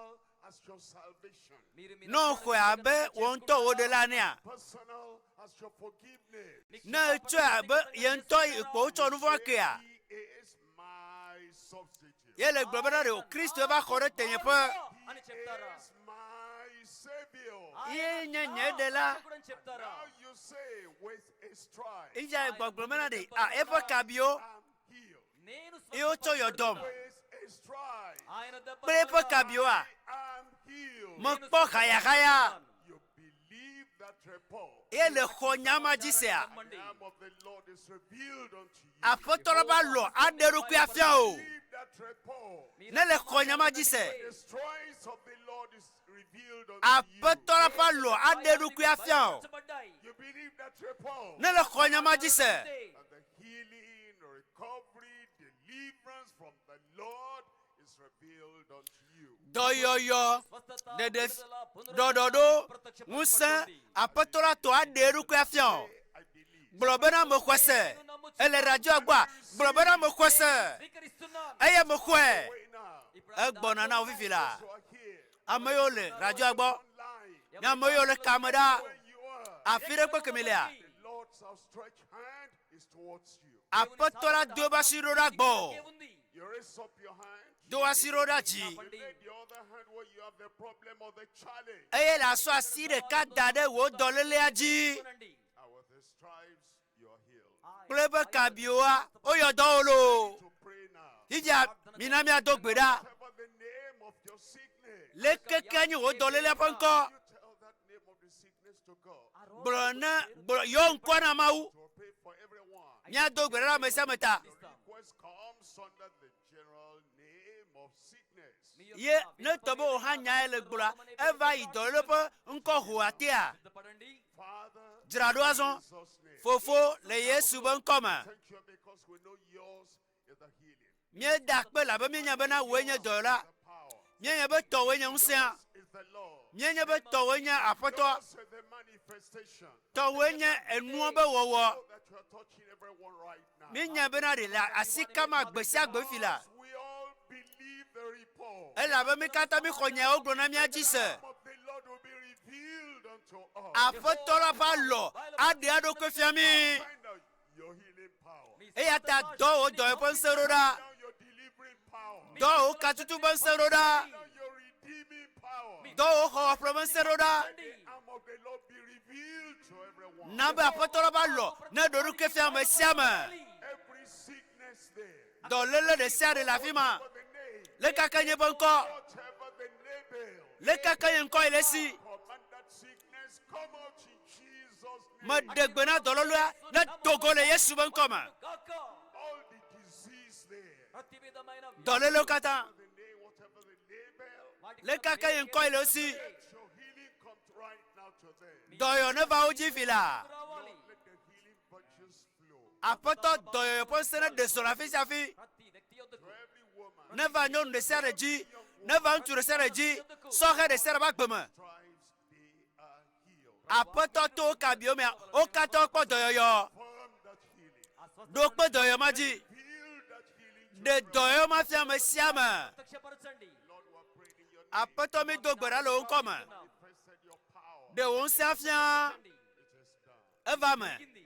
S1: as your salvation,
S2: మీరు మీ
S3: Ne wòxɔe abe wò ŋutɔ wò ɖela nea,
S1: personal as your forgiveness.
S3: ne etsɔe abe ye ŋutɔ ko wotsɔ nu vɔ̃ kea,
S1: He is my substitute.
S3: ye le gblɔ bena ɖe o Kristo va xɔ ɖe tenyeƒe.
S2: అని
S1: He
S2: చెప్తారా
S1: is my savior.
S3: Ye nye nye ɖela.
S2: రక్షకుడు అని చెప్తారా
S1: Now you say with a stripe,
S3: Eya gbɔgblɔ bena ɖe a eƒe kabiwo
S1: I'm healed.
S2: నేను
S3: ye wotsɔ yɔ dɔm
S1: With a stripe,
S2: ఆయన దెబ్బ
S3: kple eƒe kabiwoa,
S1: I'm healed.
S3: mekpɔ hayahaya.
S1: You believe that report.
S3: Ye le xɔ nya ma dzi sea,
S1: The arm of the Lord is revealed unto you.
S3: Aƒetɔ la va lɔ aɖe eɖokui afia o.
S1: Believe that report.
S3: Ne le xɔ nya ma dzi se,
S1: The stripes of the Lord is revealed unto you.
S3: Aƒetɔ la ƒe alɔ aɖe eɖokui afia o.
S2: బయలుపరచబడ్డాయి.
S1: You believe that report.
S3: Ne le xɔ nya ma dzi se,
S1: And the healing, recovery, deliverance from the Lord is revealed unto you.
S3: dɔyɔyɔ,
S2: స్వస్థత,
S3: ɖeɖe,
S2: విడుదల, పునరుద్ధరణ
S3: ɖɔɖɔɖo, ŋusẽ,
S2: ప్రత్యక్షపరచబడుతుంది.
S3: Aƒetɔ la tɔ aɖe eɖokui afia o.
S1: I believe.
S3: Gblɔ bena mexɔe se. Ele radioa gbɔa, gblɔ bena mexɔe se.
S2: స్వీకరిస్తున్నాను.
S3: Eye mexɔe.
S1: Wait now.
S2: ఇప్పుడు
S3: Egbɔna na wo fifi la.
S1: You are here.
S3: Ame yiwo le radioa gbɔ,
S1: Online.
S3: nye ame yiwo le kame ɖa,
S1: Where you are.
S3: afi ɖe kpe kemi lea,
S1: The Lord's outstretched hand is towards you.
S3: Aƒetɔ la do eƒe asi ɖo ɖa gbɔ.
S2: ఉంది.
S1: You raise up your hand.
S3: Do asi ɖo ɖa dzi.
S1: You lay the other hand where you have the problem or the challenge.
S3: Eye le asɔ asi ɖeka da ɖe wò dɔlélea dzi.
S2: చూడండి.
S1: And with his stripes, you are healed.
S3: Kple eƒe kabiwoa, woyɔ dɔ wo loo.
S1: To pray now.
S3: Fifia, mina míado gbe ɖa.
S1: Whatever the name of your sickness,
S3: Le keke nye wò dɔlélea ƒe ŋkɔ.
S1: you tell that name of the sickness to God.
S3: Gblɔ ne gblɔ yɔ ŋkɔ na Mawu.
S1: To pray for everyone.
S3: Míado gbe ɖa ɖe ame sia ame ta.
S1: Your request comes under the general name of sickness.
S2: మీ యొక్క
S3: Ye ne tɔ be wò hã nyae le gblɔa, eva yi dɔléle ƒe ŋkɔ hoa tea.
S2: సిద్ధపడండి
S1: Father,
S3: Dzra ɖo azɔ.
S1: in Jesus' name.
S3: Fofo le Yesu be ŋkɔ me.
S1: Thank you because we know yours is the healing,
S3: Míeda akpe labe míenya bena wòe nye dɔyɔla.
S1: the power.
S3: Míenya be tɔwòe nye ŋusẽa.
S1: Yours is the Lord.
S3: Míenya be tɔwòe nye aƒetɔa.
S1: Yours is the manifestation.
S3: Tɔwòe nye enuɔ be wɔwɔ.
S1: So that you are touching everyone right now.
S3: Míenya bena ɖe le asi kama gbe sia gbe fi la.
S1: We all believe the report.
S3: Elabe mí katã míxɔ nyawo gblɔ na mía dzi se.
S1: The arm of the Lord will be revealed unto us.
S3: Aƒetɔ la ƒe alɔ aɖe eɖokui fia mí.
S1: Find out your healing power.
S3: Eya ta dɔ wò dɔyɔƒe ŋusẽ ɖo ɖa.
S1: Now your delivering power.
S3: Dɔ wò katutu ƒe ŋusẽ ɖo ɖa.
S1: Now your redeeming power.
S3: Dɔ wò xɔxɔƒle ƒe ŋusẽ ɖo ɖa.
S1: The arm of the Lord be revealed to everyone.
S3: Na be aƒetɔ la ƒe alɔ ne ɖo eɖokui fia ame sia ame.
S1: Every sickness there.
S3: Dɔléle ɖe sia ɖe le afi ma.
S1: Whatever the name,
S3: Le kake nye ƒe ŋkɔ.
S1: whatever the label,
S3: Le kake nye ŋkɔ yi le esi.
S1: command that sickness come out in Jesus' name.
S3: Meɖe gbe na dɔlélea ne do go le Yesu ƒe ŋkɔ me.
S2: గాక
S1: All the disease there.
S2: ప్రతి విధమైన
S3: Dɔlélewo katã.
S1: The name, whatever the label,
S2: వాటికి
S3: Le kake nye ŋkɔ yi le esi.
S1: let your healing come right now to them.
S3: Dɔyɔ neva wo dzi fi la.
S2: రావాలి
S1: Let the healing virtues flow.
S3: Aƒetɔ dɔyɔyɔ ƒe ŋusẽ ne ɖe zɔ le afi sia afi.
S2: ప్రతి వ్యక్తి యొద్దకు
S1: To every woman,
S3: Neva nyɔnu ɖe sia ɖe dzi. Neva ŋutsu ɖe sia ɖe dzi. Sɔhɛ ɖe sia ɖe ƒe agbe me.
S1: stripes, they are healed.
S3: Aƒetɔ to wo kabiwo mea, wo katã wokpɔ dɔyɔyɔ.
S1: Confirm that healing.
S2: ఆ స్వస్థత
S3: Ɖo kpe dɔyɔyɔ ma dzi.
S1: Feel that healing. to
S3: Ɖe dɔyɔyɔ ma fia ame sia ame.
S2: ప్రత్యక్షపరచండి
S1: Lord, we are praying in your name.
S3: Aƒetɔ mi do gbe ɖa le wò ŋkɔ me.
S1: Manifested your power.
S3: Ɖe wò ŋusẽ fia.
S1: It is done.
S3: Eva me.
S2: కింది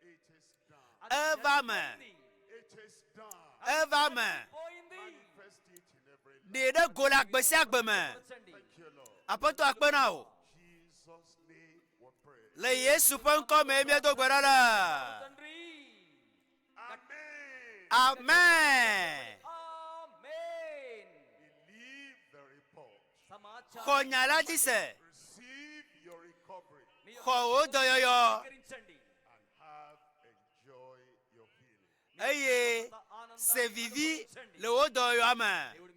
S1: It is done.
S3: Eva me.
S1: It is done.
S3: Eva me.
S2: పోయింది
S1: Manifest it in every life.
S3: Ɖe ɖe go le agbe sia agbe me.
S2: పరచండి
S1: Thank you, Lord.
S3: Aƒetɔ akpe na wò.
S1: Jesus' name we pray.
S3: Le Yesu ƒe ŋkɔ me míedo gbe ɖa le.
S2: తండ్రి
S1: Amen.
S3: Amen.
S2: Amen
S1: Believe the report.
S2: సమాచారం
S3: Xɔ nya la dzi se.
S1: Receive your recovery
S2: మీ యొక్క
S3: Xɔ wò dɔyɔyɔ
S2: స్వీకరించండి
S1: and have enjoy your healing.
S3: eye se vivi le wò dɔyɔyɔa me.
S2: దేవుడి